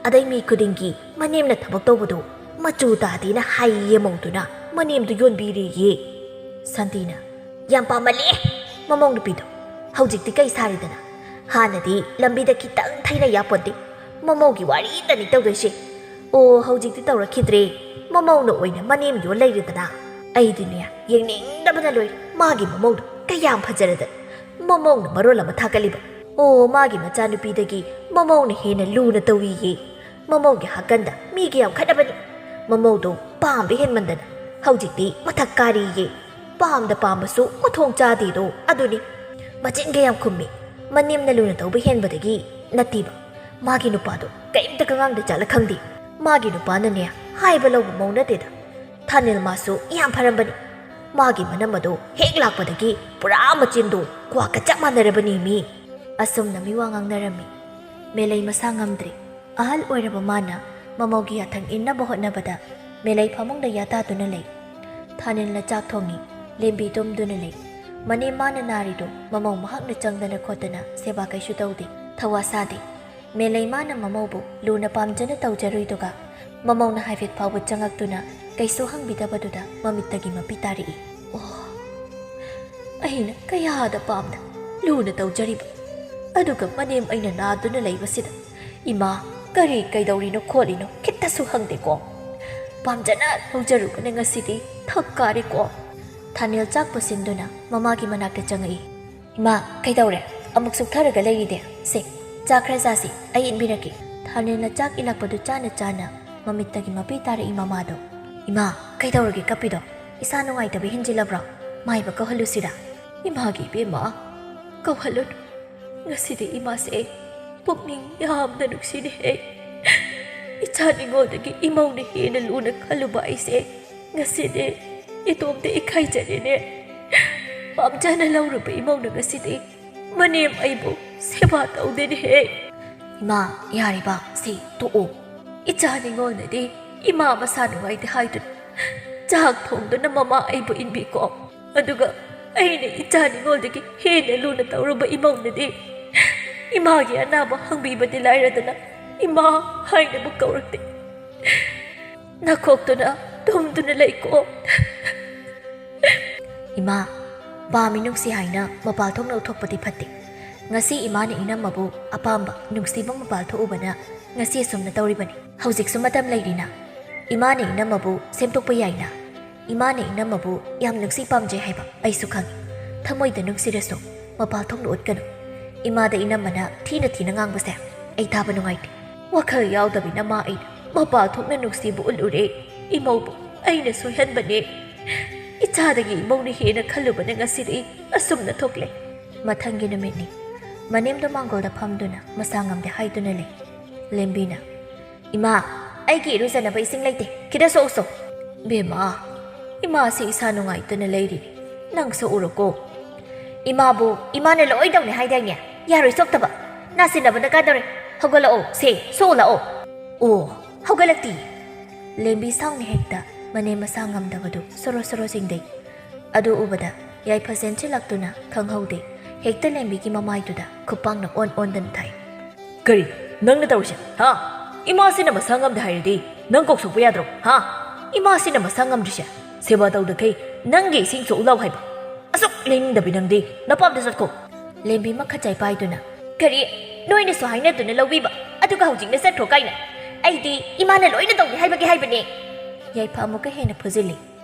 ꯑꯗꯩ ꯃꯤ ꯈꯨꯗꯤꯡꯒꯤ ꯃꯅꯦꯝꯅ ꯊꯕꯛ ꯇꯧꯕꯗꯣ ꯃꯆꯨ ꯇꯥꯗꯦꯅ ꯍꯥꯏꯌꯦ ꯃꯧꯗꯨꯅ ꯃꯅꯦꯝꯗꯨ ꯌꯣꯟꯕꯤꯔꯦꯌꯦ꯫" ꯁꯥꯟꯇꯤꯅ, "ꯌꯥꯝ ꯄꯥꯝꯃꯜꯂꯦ ꯃꯃꯧ ꯅꯨꯄꯤꯗꯣ꯫ ꯍꯧꯖꯤꯛꯇꯤ ꯀꯩ ꯁꯥꯔꯤꯗꯅ? ꯍꯥꯟꯅꯗꯤ ꯂꯝꯕꯤꯗ ꯈꯤꯇꯪ ꯊꯩꯅ ꯌꯥꯄꯣꯟꯇꯦ꯫ ꯃꯃꯧꯒꯤ ꯋꯥꯔꯤꯗꯅꯤ ꯇꯧꯗꯣꯏꯁꯦ꯫ ꯑꯣ, ꯍꯧꯖꯤꯛꯇꯤ ꯇꯧꯔꯛꯈꯤꯗ꯭ꯔꯦ꯫ ꯃꯃꯧꯅ ꯑꯣꯏꯅ ꯃꯅꯦꯝ ꯌꯣꯟ ꯂꯩꯔꯦꯗꯅ꯫ ꯑꯩꯗꯤꯅꯦ, ꯌꯦꯡꯅꯤꯡꯗꯕꯅ ꯂꯣꯏꯔꯦ꯫ ꯃꯥꯒꯤ ꯃꯃꯧꯗꯣ ꯀꯌꯥꯝ ꯐꯖꯔꯗꯅ꯫ ꯃꯃꯧꯅ ꯃꯔꯣꯜ ꯑꯃ ꯊꯥꯒꯠꯂꯤꯕ꯫ ꯑꯣ, ꯃꯥꯒꯤ ꯃꯆꯥꯅꯨꯄꯤꯗꯒꯤ ꯃꯃꯧꯅ ꯍꯦꯟꯅ ꯂꯨꯅ ꯇꯧꯏꯌꯦ꯫ ꯃꯃꯧꯒꯤ ꯍꯥꯀꯟꯗ ꯃꯤꯒ ꯌꯥꯝ ꯈꯠꯅꯕꯅꯤ꯫ ꯃꯃꯧꯗꯣ ꯄꯥꯝꯕ ꯍꯦꯟꯃꯟꯗꯅ ꯍꯧꯖꯤꯛꯇꯤ ꯃꯊꯛ ꯀꯥꯔꯤꯌꯦ꯫ ꯄꯥꯝꯗ ꯄꯥꯝꯕꯁꯨ ꯃꯊꯣꯡ ꯆꯥꯗꯦꯗꯣ ꯑꯗꯨꯅꯤ꯫ ꯃꯆꯤꯟꯒ ꯌꯥꯝ ꯈꯨꯝꯃꯤ꯫ ꯃꯅꯦꯝꯅ ꯂꯨꯅ ꯇꯧꯕ ꯍꯦꯟꯕꯗꯒꯤ ꯅꯠꯇꯦꯕ꯫ ꯃꯥꯒꯤ ꯅꯨꯄꯥꯗꯣ ꯀꯔꯤꯝꯇ ꯀꯉꯥꯡꯗ ꯆꯠꯂ ꯈꯪꯗꯦ꯫ ꯃꯥꯒꯤ ꯅꯨꯄꯥꯅꯅꯦ ꯍꯥꯏꯕ ꯂꯧꯕ ꯃꯧ ꯅꯠꯇꯦꯗ꯫ ꯊꯥꯅꯤꯜ ꯃꯥꯁꯨ ꯌꯥꯝ ꯐꯔꯝꯕꯅꯤ꯫ ꯃꯥꯒꯤ ꯃꯅꯝ ꯑꯗꯣ ꯍꯦꯛ ꯂꯥꯛꯄꯗꯒꯤ ꯄꯨꯔꯥ ꯃꯆꯤꯟꯗꯣ ꯀ꯭ꯋꯥꯛꯀ ꯆꯞ ꯃꯥꯟꯅꯔꯕꯅꯤ ꯃꯤ꯫" ꯑꯁꯨꯝꯅ ꯃꯤꯋꯥ ꯉꯥꯡꯅꯔꯝꯃꯤ꯫ ꯃꯦꯂꯩ ꯃꯁꯥ ꯉꯝꯗ꯭ꯔꯦ꯫ ꯑꯍꯜ ꯑꯣꯏꯔꯕ ꯃꯥꯅ ꯃꯃꯧꯒꯤ ꯌꯥꯊꯪ ꯏꯟꯅꯕ ꯍꯣꯠꯅꯕꯗ ꯃꯦꯂꯩ ꯐꯃꯨꯡꯗ ꯌꯥꯇꯥꯗꯨꯅ ꯂꯩ꯫ ꯊꯥꯅꯤꯜꯅ ꯆꯥꯛ ꯊꯣꯡꯉꯤ꯫ ꯂꯦꯝꯕꯤ ꯇꯨꯝꯗꯨꯅ ꯂꯩ꯫ ꯃꯅꯦꯝ ꯃꯥꯅ ꯅꯥꯔꯤꯗꯣ ꯃꯃꯧ ꯃꯍꯥꯛꯅ ꯆꯪꯗꯅ ꯈꯣꯠꯇꯅ ꯁꯦꯕꯥ ꯀꯩꯁꯨ ꯇꯧꯗꯦ꯫ ꯊꯋꯥ ꯁꯥꯗꯦ꯫ ꯃꯦꯂꯩ ꯃꯥꯅ ꯃꯃꯧꯕꯨ ꯂꯨꯅ ꯄꯥꯝꯖꯅ ꯇꯧꯖꯔꯨꯏꯗꯨꯒ ꯃꯃꯧꯅ ꯍꯥꯏꯐꯦꯠ ꯐꯥꯎꯕ ꯆꯪꯉꯛꯇꯨꯅ ꯀꯩꯁꯨ ꯍꯪꯕꯤꯗꯕꯗꯨꯗ ꯃꯃꯤꯠꯇꯒꯤ ꯃꯄꯤ ꯇꯥꯔꯛꯏ꯫ ꯑꯣ, ꯑꯩꯅ ꯀꯌꯥꯗ ꯄꯥꯝꯅ ꯂꯨꯅ ꯇꯧꯖꯔꯤꯕ, ꯑꯗꯨꯒ ꯃꯅꯦꯝ ꯑꯩꯅ ꯅꯥꯗꯨꯅ ꯂꯩꯕꯁꯤꯗ ꯏꯃꯥ ꯀꯔꯤ ꯀꯩꯗꯧꯔꯤꯅꯣ ꯈꯣꯠꯂꯤꯅꯣ ꯈꯤꯇꯁꯨ ꯍꯪꯗꯦꯀꯣ꯫ ꯄꯥꯝꯖꯅ ꯂꯧꯖꯔꯨꯕꯅ ꯉꯁꯤꯗꯤ ꯊꯛ ꯀꯥꯔꯦꯀꯣ꯫ ꯊꯥꯅꯦꯜ ꯆꯥꯛ ꯄꯨꯁꯤꯟꯗꯨꯅ ꯃꯃꯥꯒꯤ ꯃꯅꯥꯛꯇ ꯆꯪꯉꯛꯏ꯫ "ꯏꯃꯥ, ꯀꯩꯗꯧꯔꯦ? ꯑꯃꯨꯛ ꯁꯨꯛꯊꯔꯒ ꯂꯩꯔꯤꯗꯦ? ꯁꯦ, ꯆꯥꯛ ꯈꯔ ꯆꯥꯁꯤ, ꯑꯩ ꯏꯟꯕꯤꯔꯛꯀꯦ꯫" ꯊꯥꯅꯦꯜꯅ ꯆꯥꯛ ꯏꯜꯂꯛꯄꯗꯨ ꯆꯥꯅ ꯆꯥꯅ ꯃꯃꯤꯠꯇꯒꯤ ꯃꯄꯤ ꯇꯥꯔꯛꯏ ꯃꯃꯥꯗꯣ꯫ "ꯏꯃꯥ, ꯀꯩꯗꯧꯔꯒꯦ ꯀꯞꯄꯤꯗꯣ? ꯏꯁꯥ ꯅꯨꯡꯉꯥꯏꯇꯕ ꯍꯦꯟꯖꯤꯜꯂꯕ꯭ꯔꯣ? ꯃꯥꯏꯕ ꯀꯧꯍꯜꯂꯨꯁꯤꯔꯥ?" "ꯏꯃꯥꯒꯤ ꯏꯕꯦꯝꯃ, ꯀꯧꯍꯜꯂꯨꯅꯨ꯫ ꯉꯁꯤꯗꯤ ꯏꯃꯥꯁꯦ ꯑꯩ ꯄꯨꯛꯅꯤꯡ ꯌꯥꯝꯅ ꯅꯨꯡꯁꯤꯅꯦ꯫ ꯑꯩ ꯏꯆꯥ ꯅꯤꯉꯣꯜꯗꯒꯤ ꯏꯃꯧꯅ ꯍꯦꯟꯅ ꯂꯨꯅ ꯈꯜꯂꯨꯕ ꯑꯩꯁꯦ ꯉꯁꯤꯗꯤ ꯏꯇꯣꯝꯇ ꯏꯀꯥꯏꯖꯔꯦꯅꯦ꯫ ꯄꯥꯝꯖꯅ ꯂꯧꯔꯨꯕ ꯏꯃꯧꯅ ꯉꯁꯤꯗꯤ ꯃꯅꯦꯝ ꯑꯩꯕꯨ ꯁꯦꯕꯥ ꯇꯧꯗꯦꯅꯦꯍꯦ꯫ ꯏꯃꯥ, ꯌꯥꯔꯦꯕ, ꯁꯤ ꯇꯣꯛꯑꯣ꯫ ꯏꯆꯥ ꯅꯤꯉꯣꯜꯅꯗꯤ ꯏꯃꯥ ꯃꯁꯥ ꯅꯨꯡꯉꯥꯏꯇꯦ ꯍꯥꯏꯗꯨꯅ ꯆꯥꯛ ꯊꯣꯡꯗꯨꯅ ꯃꯃꯥ ꯑꯩꯕꯨ ꯏꯟꯕꯤꯀꯣ꯫ ꯑꯗꯨꯒ ꯑꯩꯅ ꯏꯆꯥ ꯅꯤꯉꯣꯜꯗꯒꯤ ꯍꯦꯟꯅ ꯂꯨꯅ ꯇꯧꯔꯨꯕ ꯏꯃꯧꯅꯗꯤ ꯏꯃꯥꯒꯤ ꯑꯅꯥꯕ ꯍꯪꯕꯤꯕꯗꯤ ꯂꯥꯏꯔꯗꯅ ꯏꯃꯥ ꯍꯥꯏꯅꯕꯨ ꯀꯧꯔꯛꯇꯦ꯫ ꯅꯈꯣꯛꯇꯨꯅ ꯇꯨꯝꯗꯨꯅ ꯂꯩꯀꯣ꯫ ꯏꯃꯥ, ꯄꯥꯝꯃꯤ ꯅꯨꯡꯁꯤ ꯍꯥꯏꯅ ꯃꯄꯥꯜ ꯊꯣꯛꯅ ꯎꯠꯊꯣꯛꯄꯗꯤ ꯐꯠꯇꯦ꯫ ꯉꯁꯤ ꯏꯃꯥꯅ ꯏꯅꯝꯃꯕꯨ ꯑꯄꯥꯝꯕ ꯅꯨꯡꯁꯤꯕ ꯃꯄꯥꯜ ꯊꯣꯛꯎꯕꯅ ꯉꯁꯤ ꯑꯁꯨꯝꯅ ꯇꯧꯔꯤꯕꯅꯤ꯫ ꯍꯧꯖꯤꯛꯁꯨ ꯃꯇꯝ ꯂꯩꯔꯤꯅ꯫ ꯏꯃꯥꯅ ꯏꯅꯝꯃꯕꯨ ꯁꯦꯝꯗꯣꯛꯄ ꯌꯥꯏꯅ꯫ ꯏꯃꯥꯅ ꯏꯅꯝꯃꯕꯨ ꯌꯥꯝ ꯅꯨꯡꯁꯤ ꯄꯥꯝꯖꯩ ꯍꯥꯏꯕ ꯑꯩꯁꯨ ꯈꯪꯏ꯫ ꯊꯃꯣꯏꯗ ꯅꯨꯡꯁꯤꯔꯁꯨ ꯃꯄꯥꯜ ꯊꯣꯛꯅ ꯎꯠꯀꯅꯨ꯫ ꯏꯃꯥꯗ ꯏꯅꯝꯃꯅ ꯊꯤꯅ ꯊꯤꯅ ꯉꯥꯡꯕꯁꯦ ꯑꯩ ꯇꯥꯕ ꯅꯨꯡꯉꯥꯏꯇꯦ꯫ ꯋꯥꯈꯜ ꯌꯥꯎꯗꯕꯤ ꯅꯃꯥ ꯑꯩꯅ ꯃꯄꯥꯜ ꯊꯣꯛꯅ ꯅꯨꯡꯁꯤꯕ ꯎꯠꯂꯨꯔꯦ꯫ ꯏꯃꯧꯕꯨ ꯑꯩꯅ ꯁꯣꯏꯍꯟꯕꯅꯦ꯫ ꯏꯆꯥꯗꯒꯤ ꯏꯃꯧꯅ ꯍꯦꯟꯅ ꯈꯜꯂꯨꯕꯅ ꯉꯁꯤꯗꯤ ꯑꯁꯨꯝꯅ ꯊꯣꯛꯂꯦ꯫ ꯃꯊꯪꯒꯤ ꯅꯨꯃꯤꯠꯅꯤ꯫ ꯃꯅꯦꯝꯗꯣ ꯃꯥꯡꯒꯣꯜꯗ ꯐꯝꯗꯨꯅ ꯃꯁꯥ ꯉꯝꯗꯦ ꯍꯥꯏꯗꯨꯅ ꯂꯩ꯫ ꯂꯦꯝꯕꯤꯅ, "ꯏꯃꯥ, ꯑꯩꯒꯤ ꯏꯔꯨꯖꯅꯕ ꯏꯁꯤꯡ ꯂꯩꯇꯦ, ꯈꯤꯇ ꯁꯣꯛꯎꯁꯣ꯫" "ꯕꯦꯝꯃ, ꯏꯃꯥꯁꯤ ꯏꯁꯥ ꯅꯨꯡꯉꯥꯏꯇꯅ ꯂꯩꯔꯤꯅꯤ, ꯅꯪ ꯁꯣꯛꯎꯔꯣꯀꯣ꯫" "ꯏꯃꯥꯕꯨ ꯏꯃꯥꯅ ꯂꯣꯏ ꯇꯧꯅꯤ ꯍꯥꯏꯗꯥꯏꯅꯦ? ꯌꯥꯔꯣꯏ ꯁꯣꯛꯇꯕ꯫ ꯅꯥꯁꯤꯟꯅꯕ ꯗꯔꯀꯥꯔ ꯇꯧꯔꯦ꯫ ꯍꯧꯒꯠꯂꯛꯑꯣ, ꯁꯦ, ꯁꯣꯛꯎ ꯂꯥꯛꯑꯣ꯫" "ꯑꯣ, ꯍꯧꯒꯠꯂꯛꯇꯤ꯫" ꯂꯦꯝꯕꯤ ꯁꯥꯎꯅ ꯍꯦꯛꯇ ꯃꯅꯦꯝ ꯃꯁꯥ ꯉꯝꯗꯕꯗꯨ ꯁꯣꯔꯣ ꯁꯣꯔꯣ ꯆꯤꯡꯗꯩ꯫ ꯑꯗꯨ ꯎꯕꯗ ꯌꯥꯏꯐ ꯆꯦꯟꯁꯤꯜꯂꯛꯇꯨꯅ ꯈꯪꯍꯧꯗꯦ ꯍꯦꯛꯇ ꯂꯦꯝꯕꯤꯒꯤ ꯃꯃꯥꯏꯗꯨꯗ ꯈꯨꯄꯥꯛꯅ ꯑꯣꯟ ꯑꯣꯟꯗꯅ ꯊꯥꯏ꯫ "ꯀꯔꯤ ꯅꯪꯅ ꯇꯧꯔꯤꯁꯦ, ꯍꯥ? ꯏꯃꯥꯁꯤꯅ ꯃꯁꯥ ꯉꯝꯗꯦ ꯍꯥꯏꯔꯗꯤ ꯅꯪ ꯀꯧꯊꯣꯛꯄ ꯌꯥꯗ꯭ꯔꯣ, ꯍꯥ? ꯏꯃꯥꯁꯤꯅ ꯃꯁꯥ ꯉꯝꯗ꯭ꯔꯤꯁꯦ ꯁꯦꯕꯥ ꯇꯧꯗꯈꯩ ꯅꯪꯒꯤ ꯏꯁꯤꯡ ꯁꯣꯛꯎ ꯂꯥꯎ ꯍꯥꯏꯕ? ꯑꯁꯨꯛ ꯂꯦꯡꯅꯤꯡꯗꯕꯤ ꯅꯪꯗꯤ ꯅꯄꯥꯝꯗ ꯆꯠꯈꯣ꯫" ꯂꯦꯝꯕꯤ ꯃꯈꯠꯆꯥꯏ ꯄꯥꯏꯗꯨꯅ, "ꯀꯔꯤ? ꯅꯣꯏꯅꯁꯨ ꯍꯥꯏꯅꯗꯨꯅ ꯂꯧꯕꯤꯕ, ꯑꯗꯨꯒ ꯍꯧꯖꯤꯛꯅ ꯆꯠꯈ꯭ꯔꯣ ꯀꯥꯏꯅ? ꯑꯩꯗꯤ ꯏꯃꯥꯅ ꯂꯣꯏꯅ ꯇꯧꯅꯤ ꯍꯥꯏꯕꯒꯤ ꯍꯥꯏꯕꯅꯦ꯫" ꯌꯥꯏꯐ ꯑꯃꯨꯛꯀ ꯍꯦꯟꯅ ꯐꯨꯖꯤꯜꯂꯤ꯫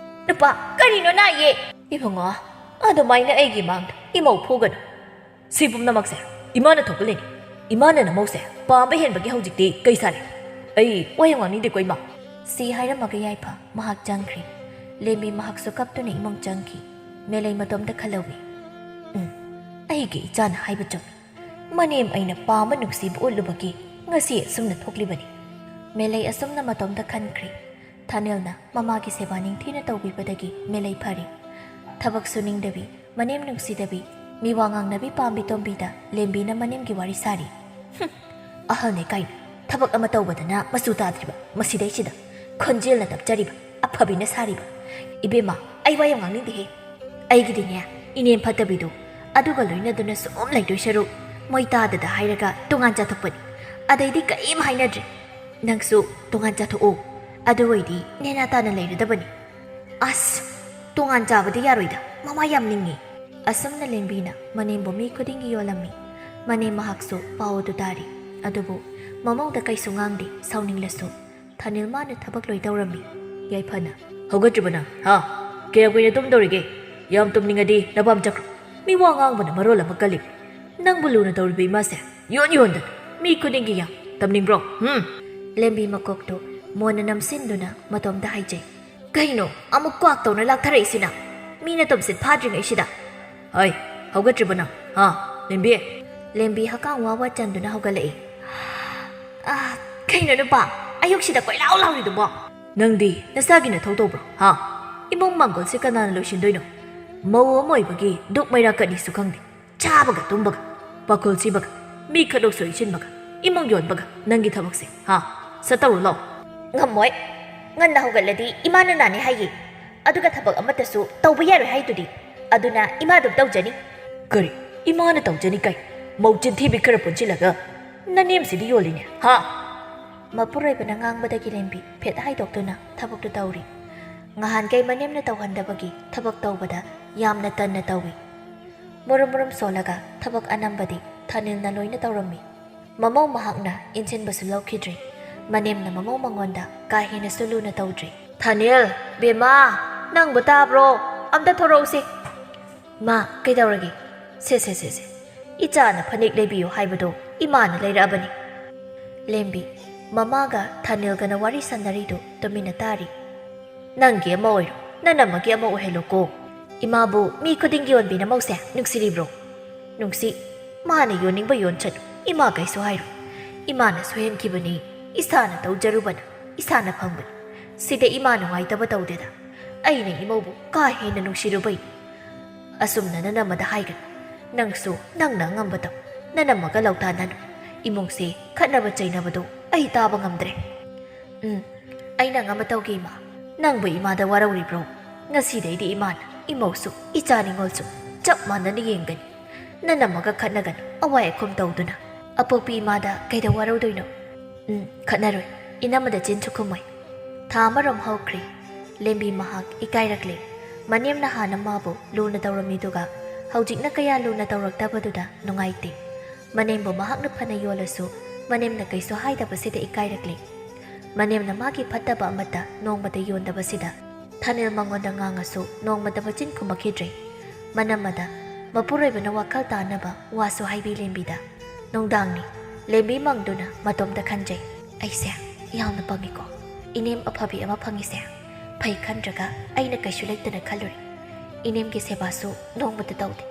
"ꯅꯨꯄꯥ, ꯀꯔꯤꯅꯣ ꯅꯥꯏꯌꯦ?" "ꯏꯕꯨꯡꯉꯣ, ꯑꯗꯨꯃꯥꯏꯅ ꯑꯩꯒꯤ ꯃꯥꯡꯗ ꯏꯃꯧ ꯐꯨꯒꯅꯨ꯫ ꯁꯤ ꯄꯨꯝꯅꯃꯛꯁꯦ ꯏꯃꯥꯅ ꯊꯣꯛꯍꯜꯂꯤꯅꯤ꯫ ꯏꯃꯥꯅ ꯅꯃꯧꯁꯦ ꯄꯥꯝꯕ ꯍꯦꯟꯕꯒꯤ ꯍꯧꯖꯤꯛꯇꯤ ꯀꯩ ꯁꯥꯔꯦ? ꯑꯩ ꯋꯥ ꯌꯥꯝ ꯉꯥꯡꯅꯤꯡꯗꯦꯀꯣ, ꯏꯃꯥ꯫" ꯁꯤ ꯍꯥꯏꯔꯝꯃꯒ ꯌꯥꯏꯐ ꯃꯍꯥꯛ ꯆꯪꯈ꯭ꯔꯦ꯫ ꯂꯦꯝꯕꯤ ꯃꯍꯥꯛꯁꯨ ꯀꯞꯇꯨꯅ ꯏꯃꯨꯡ ꯆꯪꯈꯤ꯫ ꯃꯦꯂꯩ ꯃꯇꯣꯝꯇ ꯈꯜꯍꯧꯏ, "ꯎꯝ, ꯑꯩꯒꯤ ꯏꯆꯥꯅ ꯍꯥꯏꯕ ꯆꯨꯝꯃꯤ꯫ ꯃꯅꯦꯝ ꯑꯩꯅ ꯄꯥꯝꯕ ꯅꯨꯡꯁꯤꯕ ꯎꯠꯂꯨꯕꯒꯤ ꯉꯁꯤ ꯑꯁꯨꯝꯅ ꯊꯣꯛꯂꯤꯕꯅꯤ꯫" ꯃꯦꯂꯩ ꯑꯁꯨꯝꯅ ꯃꯇꯣꯝꯇ ꯈꯟꯈ꯭ꯔꯦ꯫ ꯊꯥꯅꯤꯜꯅ ꯃꯃꯥꯒꯤ ꯁꯦꯕꯥ ꯅꯤꯡꯊꯤꯅ ꯇꯧꯕꯤꯕꯗꯒꯤ ꯃꯦꯂꯩ ꯐꯔꯤ꯫ ꯊꯕꯛ ꯁꯨꯅꯤꯡꯗꯕꯤ, ꯃꯅꯦꯝ ꯅꯨꯡꯁꯤꯗꯕꯤ, ꯃꯤꯋꯥ ꯉꯥꯡꯅꯕꯤ ꯄꯥꯝꯕꯤ ꯇꯣꯝꯕꯤꯗ ꯂꯦꯝꯕꯤꯅ ꯃꯅꯦꯝꯒꯤ ꯋꯥꯔꯤ ꯁꯥꯔꯤ꯫ "ꯍꯨꯝ, ꯑꯍꯜꯅꯦ ꯀꯥꯏꯅ ꯊꯕꯛ ꯑꯃ ꯇꯧꯕꯗꯅ ꯃꯆꯨ ꯇꯥꯗ꯭ꯔꯤꯕ, ꯃꯁꯤꯗꯩꯁꯤꯗ ꯈꯣꯟꯖꯦꯜꯅ ꯇꯞꯆꯔꯤꯕ, ꯑꯐꯕꯤꯅ ꯁꯥꯔꯤꯕ꯫ ꯏꯕꯦꯝꯃ, ꯑꯩ ꯋꯥ ꯌꯥꯝ ꯉꯥꯡꯅꯤꯡꯗꯦꯍꯦ꯫ ꯑꯩꯒꯤꯗꯤꯅꯦ, ꯏꯅꯦꯝ ꯐꯠꯇꯕꯤꯗꯣ ꯑꯗꯨꯒ ꯂꯣꯏꯅꯗꯨꯅ ꯁꯨꯝ ꯂꯩꯗꯣꯏ ꯁꯔꯨꯛ ꯃꯣꯏ ꯇꯥꯗꯗ ꯍꯥꯏꯔꯒ ꯇꯣꯉꯥꯟ ꯆꯥꯊꯣꯛꯄꯅꯤ꯫ ꯑꯗꯩꯗꯤ ꯀꯔꯤꯝ ꯍꯥꯏꯅꯗ꯭ꯔꯦ꯫ ꯅꯪꯁꯨ ꯇꯣꯉꯥꯟ ꯆꯥꯊꯣꯛꯑꯣ꯫ ꯑꯗꯨ ꯑꯣꯏꯗꯤ ꯅꯦꯅꯥ ꯇꯥꯅ ꯂꯩꯔꯗꯕꯅꯤ꯫" "ꯑꯁ, ꯇꯣꯉꯥꯟ ꯆꯥꯕꯗꯤ ꯌꯥꯔꯣꯏꯗ, ꯃꯃꯥ ꯌꯥꯝ ꯅꯤꯡꯉꯤ꯫" ꯑꯁꯨꯝꯅ ꯂꯦꯝꯕꯤꯅ ꯃꯅꯦꯝꯕꯨ ꯃꯤ ꯈꯨꯗꯤꯡꯒꯤ ꯌꯣꯜꯂꯝꯃꯤ꯫ ꯃꯅꯦꯝ ꯃꯍꯥꯛꯁꯨ ꯄꯥꯎ ꯑꯗꯨ ꯇꯥꯔꯤ꯫ ꯑꯗꯨꯕꯨ ꯃꯃꯧꯗ ꯀꯩꯁꯨ ꯉꯥꯡꯗꯦ, ꯁꯥꯎꯅꯤꯡꯂꯁꯨ꯫ ꯊꯥꯅꯤꯜ ꯃꯥꯅ ꯊꯕꯛ ꯂꯣꯏ ꯇꯧꯔꯝꯃꯤ꯫ ꯌꯥꯏꯐꯅ, "ꯍꯧꯒꯠꯇ꯭ꯔꯤꯕꯣ ꯅꯪ? ꯍꯥ? ꯀꯌꯥꯝ ꯀꯨꯏꯅ ꯇꯨꯝꯗꯧꯔꯤꯒꯦ? ꯌꯥꯝ ꯇꯨꯝꯅꯤꯡꯉꯗꯤ ꯅꯄꯥꯝ ꯆꯠꯈ꯭ꯔꯣ꯫ ꯃꯤ ꯋꯥ ꯉꯥꯡꯕꯅ ꯃꯔꯣꯜ ꯑꯃ ꯀꯜꯂꯤ꯫ ꯅꯪꯕꯨ ꯂꯨꯅ ꯇꯧꯔꯤꯕ ꯏꯃꯥꯁꯦ ꯌꯣꯟ ꯌꯣꯟꯗꯅ ꯃꯤ ꯈꯨꯗꯤꯡꯒꯤ ꯌꯥꯝ ꯇꯝꯅꯤꯡꯕ꯭ꯔꯣ? ꯍꯨꯝ?" ꯂꯦꯝꯕꯤ ꯃꯀꯣꯛꯇꯨ ꯃꯣꯟꯅ ꯅꯝꯁꯤꯟꯗꯨꯅ ꯃꯇꯣꯝꯗ ꯍꯥꯏꯖꯩ꯫ "ꯀꯩꯅꯣ ꯑꯃꯨꯛ ꯀ꯭ꯋꯥꯛ ꯇꯧꯅ ꯂꯥꯛꯊꯔꯛꯏꯁꯤꯅ? ꯃꯤꯅ ꯇꯨꯝꯁꯤꯠ ꯐꯥꯗ꯭ꯔꯤꯉꯩꯁꯤꯗ?" "ꯍꯩ, ꯍꯧꯒꯠꯇ꯭ꯔꯤꯕꯣ ꯅꯪ? ꯍꯥ, ꯂꯦꯝꯕꯤ?" ꯂꯦꯝꯕꯤ ꯍꯀꯥꯝ ꯋꯥ ꯋꯥ ꯆꯟꯗꯨꯅ ꯍꯧꯒꯠꯂꯛꯏ꯫ "ꯑꯥ, ꯀꯩꯅꯣ ꯅꯨꯄꯥ, ꯑꯌꯨꯛꯁꯤꯗ ꯀꯣꯏꯂꯥꯎ ꯂꯥꯎꯔꯤꯗꯨꯕꯣ?" "ꯅꯪꯗꯤ ꯅꯁꯥꯒꯤ ꯅꯊꯧ ꯇꯧꯕ꯭ꯔꯣ? ꯍꯥ? ꯏꯃꯨꯡ ꯃꯥꯡꯒꯣꯜꯁꯦ ꯀꯅꯥꯅ ꯂꯣꯏꯁꯤꯟꯗꯣꯏꯅꯣ? ꯃꯧ ꯑꯃ ꯑꯣꯏꯕꯒꯤ ꯗꯨꯛ ꯃꯩꯔꯥ ꯀꯠꯅꯤꯁꯨ ꯈꯪꯗꯦ꯫ ꯆꯥꯕꯒ ꯇꯨꯝꯕꯒ, ꯄꯥꯈꯨꯜ ꯁꯤꯕꯒ, ꯃꯤ ꯈꯠꯂꯣꯛ ꯁꯣꯏꯁꯤꯟꯕꯒ, ꯏꯃꯨꯡ ꯌꯣꯟꯕꯒ, ꯅꯪꯒꯤ ꯊꯕꯛꯁꯦ, ꯍꯥ? ꯁꯠ ꯇꯧꯔꯨ ꯂꯥꯎ꯫" "ꯉꯝꯃꯣꯏ꯫ ꯉꯟꯅ ꯍꯧꯒꯠꯂꯗꯤ ꯏꯃꯥꯅ ꯅꯥꯅꯤ ꯍꯥꯏꯌꯦ꯫ ꯑꯗꯨꯒ ꯊꯕꯛ ꯑꯃꯠꯇꯁꯨ ꯇꯧꯕ ꯌꯥꯔꯣꯏ ꯍꯥꯏꯗꯨꯗꯤ꯫ ꯑꯗꯨꯅ ꯏꯃꯥ ꯑꯗꯨꯝ ꯇꯧꯖꯅꯤ꯫" "ꯀꯔꯤ? ꯏꯃꯥꯅ ꯇꯧꯖꯅꯤ ꯀꯥꯏ? ꯃꯧ ꯆꯤꯟꯊꯤꯕꯤ ꯈꯔ ꯄꯨꯟꯁꯤꯜꯂꯒ ꯅꯅꯦꯝꯁꯤꯗꯤ ꯌꯣꯜꯂꯤꯅꯦ, ꯍꯥ?" ꯃꯄꯨꯔꯣꯏꯕꯅ ꯉꯥꯡꯕꯗꯒꯤ ꯂꯦꯝꯕꯤ ꯐꯦꯠ ꯍꯥꯏꯗꯣꯛꯇꯨꯅ ꯊꯕꯛꯇꯨ ꯇꯧꯔꯤ꯫ ꯉꯍꯥꯟꯈꯩ ꯃꯅꯦꯝꯅ ꯇꯧꯍꯟꯗꯕꯒꯤ ꯊꯕꯛ ꯇꯧꯕꯗ ꯌꯥꯝꯅ ꯇꯟꯅ ꯇꯧꯏ꯫ ꯃꯨꯔꯨꯝ ꯃꯨꯔꯨꯝ ꯁꯣꯜꯂꯒ ꯊꯕꯛ ꯑꯅꯝꯕꯗꯤ ꯊꯥꯅꯤꯜꯅ ꯂꯣꯏꯅ ꯇꯧꯔꯝꯃꯤ꯫ ꯃꯃꯧ ꯃꯍꯥꯛꯅ ꯏꯟꯁꯤꯟꯕꯁꯨ ꯂꯧꯈꯤꯗ꯭ꯔꯤ꯫ ꯃꯅꯦꯝꯅ ꯃꯃꯧ ꯃꯉꯣꯟꯗ ꯀꯥ ꯍꯦꯟꯅꯁꯨ ꯂꯨꯅ ꯇꯧꯗ꯭ꯔꯤ꯫ "ꯊꯥꯅꯤꯜ, ꯕꯦꯝꯃ, ꯅꯪꯕꯨ ꯇꯥꯕ꯭ꯔꯣ? ꯑꯝꯇ ꯊꯣꯔꯛꯎꯁꯦ꯫" "ꯃꯥ, ꯀꯩꯗꯧꯔꯒꯦ?" "ꯁꯦ, ꯁꯦ, ꯁꯦ, ꯁꯦ꯫ ꯏꯆꯥꯅ ꯐꯅꯦꯛ ꯂꯩꯕꯤꯌꯨ ꯍꯥꯏꯕꯗꯣ ꯏꯃꯥꯅ ꯂꯩꯔꯛꯑꯕꯅꯤ꯫" ꯂꯦꯝꯕꯤ, ꯃꯃꯥꯒ ꯊꯥꯅꯤꯜꯒꯅ ꯋꯥꯔꯤ ꯁꯥꯟꯅꯔꯤꯗꯨ ꯇꯨꯃꯤꯟꯅ ꯇꯥꯔꯤ꯫ "ꯅꯪꯒꯤ ꯑꯃ ꯑꯣꯏꯔꯣ, ꯅꯅꯝꯃꯒꯤ ꯑꯃ ꯑꯣꯏꯍꯜꯂꯣꯀꯣ꯫ ꯏꯃꯥꯕꯨ ꯃꯤ ꯈꯨꯗꯤꯡꯒꯤ ꯌꯣꯟꯕꯤ ꯅꯃꯧꯁꯦ ꯅꯨꯡꯁꯤꯔꯤꯕ꯭ꯔꯣ?" "ꯅꯨꯡꯁꯤ꯫ ꯃꯥꯅ ꯌꯣꯟꯅꯤꯡꯕ ꯌꯣꯟꯁꯅꯨ, ꯏꯃꯥ ꯀꯩꯁꯨ ꯍꯥꯏꯔꯣꯏ꯫ ꯏꯃꯥꯅ ꯁꯣꯏꯍꯟꯈꯤꯕꯅꯤ, ꯏꯁꯥꯅ ꯇꯧꯖꯔꯨꯕꯅ ꯏꯁꯥꯅ ꯐꯪꯕꯅꯤ꯫ "ꯁꯤꯗ ꯏꯃꯥ ꯅꯨꯡꯉꯥꯏꯇꯕ ꯇꯧꯗꯦꯗ꯫ ꯑꯩꯅ ꯏꯃꯧꯕꯨ ꯀꯥ ꯍꯦꯟꯅ ꯅꯨꯡꯁꯤꯔꯨꯕꯩ꯫ ꯑꯁꯨꯝꯅ ꯅꯅꯝꯃꯗ ꯍꯥꯏꯒꯅꯨ꯫ ꯅꯪꯁꯨ ꯅꯪꯅ ꯑꯉꯝꯕ ꯇꯧ꯫ ꯅꯅꯝꯃꯒ ꯂꯧꯊꯥꯅꯅꯨ꯫ ꯏꯃꯨꯡꯁꯦ ꯈꯠꯅꯕ ꯆꯩꯅꯕꯗꯣ ꯑꯩ ꯇꯥꯕ ꯉꯝꯗ꯭ꯔꯦ꯫" "ꯎꯝ, ꯑꯩꯅ ꯑꯉꯝꯕ ꯇꯧꯒꯦ, ꯏꯃꯥ꯫ ꯅꯪꯕꯨ ꯏꯃꯥꯗ ꯋꯥꯔꯧꯔꯤꯕ꯭ꯔꯣ? ꯉꯁꯤꯗꯩꯗꯤ ꯏꯃꯥꯅ ꯏꯃꯧꯁꯨ ꯏꯆꯥ ꯅꯤꯉꯣꯜꯁꯨ ꯆꯞ ꯃꯥꯟꯅꯅ ꯌꯦꯡꯒꯅꯤ꯫ ꯅꯅꯝꯃꯒ ꯈꯠꯅꯒꯅꯨ, ꯑꯋꯥꯏ ꯑꯈꯨꯝ ꯇꯧꯗꯨꯅ꯫ ꯑꯄꯣꯛꯄꯤ ꯏꯃꯥꯗ ꯀꯩꯗꯧ ꯋꯥꯔꯧꯗꯣꯏꯅꯣ?" "ꯎꯝ, ꯈꯠꯅꯔꯣꯏ꯫ ꯏꯅꯝꯃꯗ ꯆꯤꯟꯁꯨ ꯈꯨꯝꯃꯣꯏ꯫" ꯊꯥ ꯑꯃꯔꯣꯝ ꯍꯧꯈ꯭ꯔꯦ꯫ ꯂꯦꯝꯕꯤ ꯃꯍꯥꯛ ꯏꯀꯥꯏꯔꯛꯂꯦ꯫ ꯃꯅꯦꯝꯅ ꯍꯥꯟꯅ ꯃꯥꯕꯨ ꯂꯨꯅ ꯇꯧꯔꯝꯃꯤꯗꯨꯒ ꯍꯧꯖꯤꯛꯅ ꯀꯌꯥ ꯂꯨꯅ ꯇꯧꯔꯛꯇꯕꯗꯨꯗ ꯅꯨꯡꯉꯥꯏꯇꯦ꯫ ꯃꯅꯦꯝꯕꯨ ꯃꯍꯥꯛꯅ ꯐꯅ ꯌꯣꯜꯂꯁꯨ ꯃꯅꯦꯝꯅ ꯀꯩꯁꯨ ꯍꯥꯏꯗꯕꯁꯤꯗ ꯏꯀꯥꯏꯔꯛꯂꯦ꯫ ꯃꯅꯦꯝꯅ ꯃꯥꯒꯤ ꯐꯠꯇꯕ ꯑꯃꯠꯇ ꯅꯣꯡꯃꯇ ꯌꯣꯟꯗꯕꯁꯤꯗ ꯊꯥꯅꯤꯜ ꯃꯉꯣꯟꯗ ꯉꯥꯡꯉꯁꯨ ꯅꯣꯡꯃꯇ ꯃꯆꯤꯟ ꯈꯨꯝꯃꯛꯈꯤꯗ꯭ꯔꯦ꯫ ꯃꯅꯝꯃꯗ ꯃꯄꯨꯔꯣꯏꯕꯅ ꯋꯥꯈꯜ ꯇꯥꯅꯕ ꯋꯥꯁꯨ ꯍꯥꯏꯕꯤ ꯂꯦꯝꯕꯤꯗ꯫ ꯅꯨꯡꯗꯥꯡꯅꯤ꯫ ꯂꯦꯝꯕꯤ ꯃꯪꯗꯨꯅ ꯃꯇꯣꯝꯇ ꯈꯟꯖꯩ, "ꯑꯩꯁꯦ ꯌꯥꯝꯅ ꯄꯪꯉꯤꯀꯣ꯫ ꯏꯅꯦꯝ ꯑꯐꯕꯤ ꯑꯃ ꯐꯪꯉꯤꯁꯦ ꯐꯩ ꯈꯟꯗ꯭ꯔꯒ ꯑꯩꯅ ꯀꯩꯁꯨ ꯂꯩꯇꯅ ꯈꯜꯂꯨꯔꯦ꯫ ꯏꯅꯦꯝꯒꯤ ꯁꯦꯕꯥꯁꯨ ꯅꯣꯡꯃꯇ ꯇꯧꯗꯦ꯫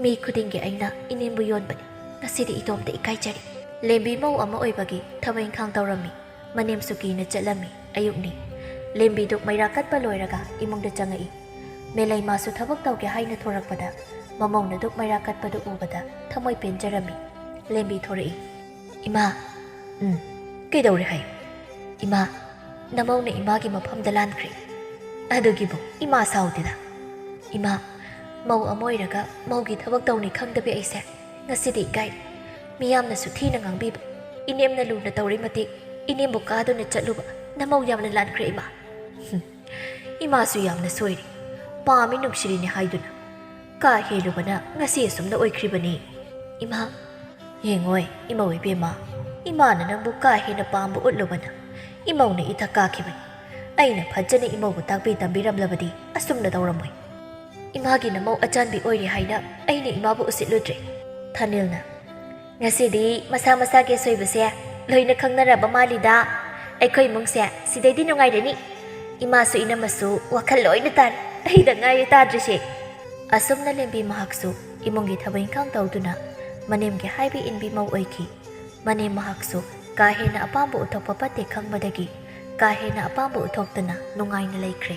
ꯃꯤ ꯈꯨꯗꯤꯡꯒꯤ ꯑꯩꯅ ꯏꯅꯦꯝꯕꯨ ꯌꯣꯟꯕꯅꯤ꯫ ꯉꯁꯤꯗꯤ ꯏꯇꯣꯝꯇ ꯏꯀꯥꯏꯖꯔꯦ꯫" ꯂꯦꯝꯕꯤ ꯃꯧ ꯑꯃ ꯑꯣꯏꯕꯒꯤ ꯊꯕꯛ ꯏꯪꯈꯥꯡ ꯇꯧꯔꯝꯃꯤ꯫ ꯃꯅꯦꯝꯁꯨ ꯀꯤꯅ ꯆꯠꯂꯝꯃꯤ꯫ ꯑꯌꯨꯛꯅꯤ꯫ ꯂꯦꯝꯕꯤꯗꯨ ꯃꯩꯔꯥ ꯀꯠꯄ ꯂꯣꯏꯔꯒ ꯏꯃꯨꯡꯗ ꯆꯪꯉꯛꯏ꯫ ꯃꯦꯂꯩꯃꯥꯁꯨ ꯊꯕꯛ ꯇꯧꯒꯦ ꯍꯥꯏꯅ ꯊꯣꯔꯛꯄꯗ ꯃꯃꯧꯅ ꯗꯨꯛ ꯃꯩꯔꯥ ꯀꯠꯄꯗꯨ ꯎꯕꯗ ꯊꯃꯣꯏ ꯄꯦꯟꯖꯔꯝꯃꯤ꯫ ꯂꯦꯝꯕꯤ ꯊꯣꯔꯛꯏ꯫ "ꯏꯃꯥ꯫" "ꯎꯝ, ꯀꯩꯗꯧꯔꯦ ꯍꯥꯏꯌꯨ꯫" "ꯏꯃꯥ, ꯅꯃꯧꯅ ꯏꯃꯥꯒꯤ ꯃꯐꯝꯗ ꯂꯥꯟꯈ꯭ꯔꯦ꯫" "ꯑꯗꯨꯒꯤꯕꯨ ꯏꯃꯥ ꯁꯥꯎꯗꯦꯗ꯫" "ꯏꯃꯥ, ꯃꯧ ꯑꯃ ꯑꯣꯏꯔꯒ ꯃꯧꯒꯤ ꯊꯕꯛ ꯇꯧꯅꯤ ꯈꯪꯗꯕꯤ ꯑꯩꯁꯦ ꯉꯁꯤꯗꯤ ꯏꯀꯥꯏꯔꯦ꯫ ꯃꯤꯌꯥꯝꯅꯁꯨ ꯊꯤꯅ ꯉꯥꯡꯕꯤꯕ, ꯏꯅꯦꯝꯅ ꯂꯨꯅ ꯇꯧꯔꯤ ꯃꯇꯤꯛ ꯏꯅꯦꯝꯕꯨ ꯀꯥꯗꯨꯅ ꯆꯠꯂꯨꯕ ꯅꯃꯧ ꯌꯥꯝꯅ ꯂꯥꯟꯈ꯭ꯔꯦ ꯏꯃꯥ꯫" "ꯍꯨꯝ, ꯏꯃꯥꯁꯨ ꯌꯥꯝꯅ ꯁꯣꯏꯔꯦ꯫ ꯄꯥꯝꯃꯤ ꯅꯨꯡꯁꯤꯔꯤꯅꯦ ꯍꯥꯏꯗꯨꯅ ꯀꯥ ꯍꯦꯜꯂꯨꯕꯅ ꯉꯁꯤ ꯑꯁꯨꯝꯅ ꯑꯣꯏꯈ꯭ꯔꯤꯕꯅꯤ꯫" "ꯏꯃꯥ꯫" "ꯌꯦꯡꯉꯣꯏ ꯏꯃꯧ ꯏꯕꯦꯝꯃ, ꯏꯃꯥꯅ ꯅꯪꯕꯨ ꯀꯥ ꯍꯦꯟꯅ ꯄꯥꯝꯕ ꯎꯠꯂꯨꯕꯅ ꯏꯃꯧꯅ ꯏꯊꯛ ꯀꯥꯈꯤꯕꯅꯤ꯫ ꯑꯩꯅ ꯐꯖꯅ ꯏꯃꯧꯕꯨ ꯇꯥꯛꯄꯤ ꯇꯝꯕꯤꯔꯝꯂꯕꯗꯤ ꯑꯁꯨꯝꯅ ꯇꯧꯔꯝꯃꯣꯏ꯫ ꯏꯃꯥꯒꯤ ꯅꯃꯧ ꯑꯆꯥꯟꯕꯤ ꯑꯣꯏꯔꯦ ꯍꯥꯏꯅ ꯑꯩꯅ ꯏꯃꯥꯕꯨ ꯎꯁꯤꯠꯂꯨꯗ꯭ꯔꯦ꯫" ꯊꯥꯅꯤꯜꯅ, "ꯉꯁꯤꯗꯤ ꯃꯁꯥ ꯃꯁꯥꯒꯤ ꯑꯁꯣꯏꯕꯁꯦ ꯂꯣꯏꯅ ꯈꯪꯅꯔꯕ ꯃꯥꯜꯂꯤꯗ꯫ ꯑꯩꯈꯣꯏ ꯏꯃꯨꯡꯁꯦ ꯁꯤꯗꯩꯗꯤ ꯅꯨꯡꯉꯥꯏꯔꯅꯤ꯫ ꯏꯃꯥꯁꯨ ꯏꯅꯝꯃꯁꯨ ꯋꯥꯈꯜ ꯂꯣꯏꯅ ꯇꯥꯔꯦ꯫ ꯑꯩꯗ ꯉꯥꯏꯔꯦ ꯇꯥꯗ꯭ꯔꯤꯁꯦ꯫" ꯑꯁꯨꯝꯅ ꯂꯦꯝꯕꯤ ꯃꯍꯥꯛꯁꯨ ꯏꯃꯨꯡꯒꯤ ꯊꯕꯛ ꯏꯪꯈꯥꯡ ꯇꯧꯗꯨꯅ ꯃꯅꯦꯝꯒꯤ ꯍꯥꯏꯕ ꯏꯟꯕꯤ ꯃꯧ ꯑꯣꯏꯈꯤ꯫ ꯃꯅꯦꯝ ꯃꯍꯥꯛꯁꯨ ꯀꯥ ꯍꯦꯟꯅ ꯑꯄꯥꯝꯕ ꯎꯠꯊꯣꯛꯄ ꯐꯠꯇꯦ ꯈꯪꯕꯗꯒꯤ ꯀꯥ ꯍꯦꯟꯅ ꯑꯄꯥꯝꯕ ꯎꯠꯊꯣꯛꯇꯅ ꯅꯨꯡꯉꯥꯏꯅ ꯂꯩꯈ꯭ꯔꯦ꯫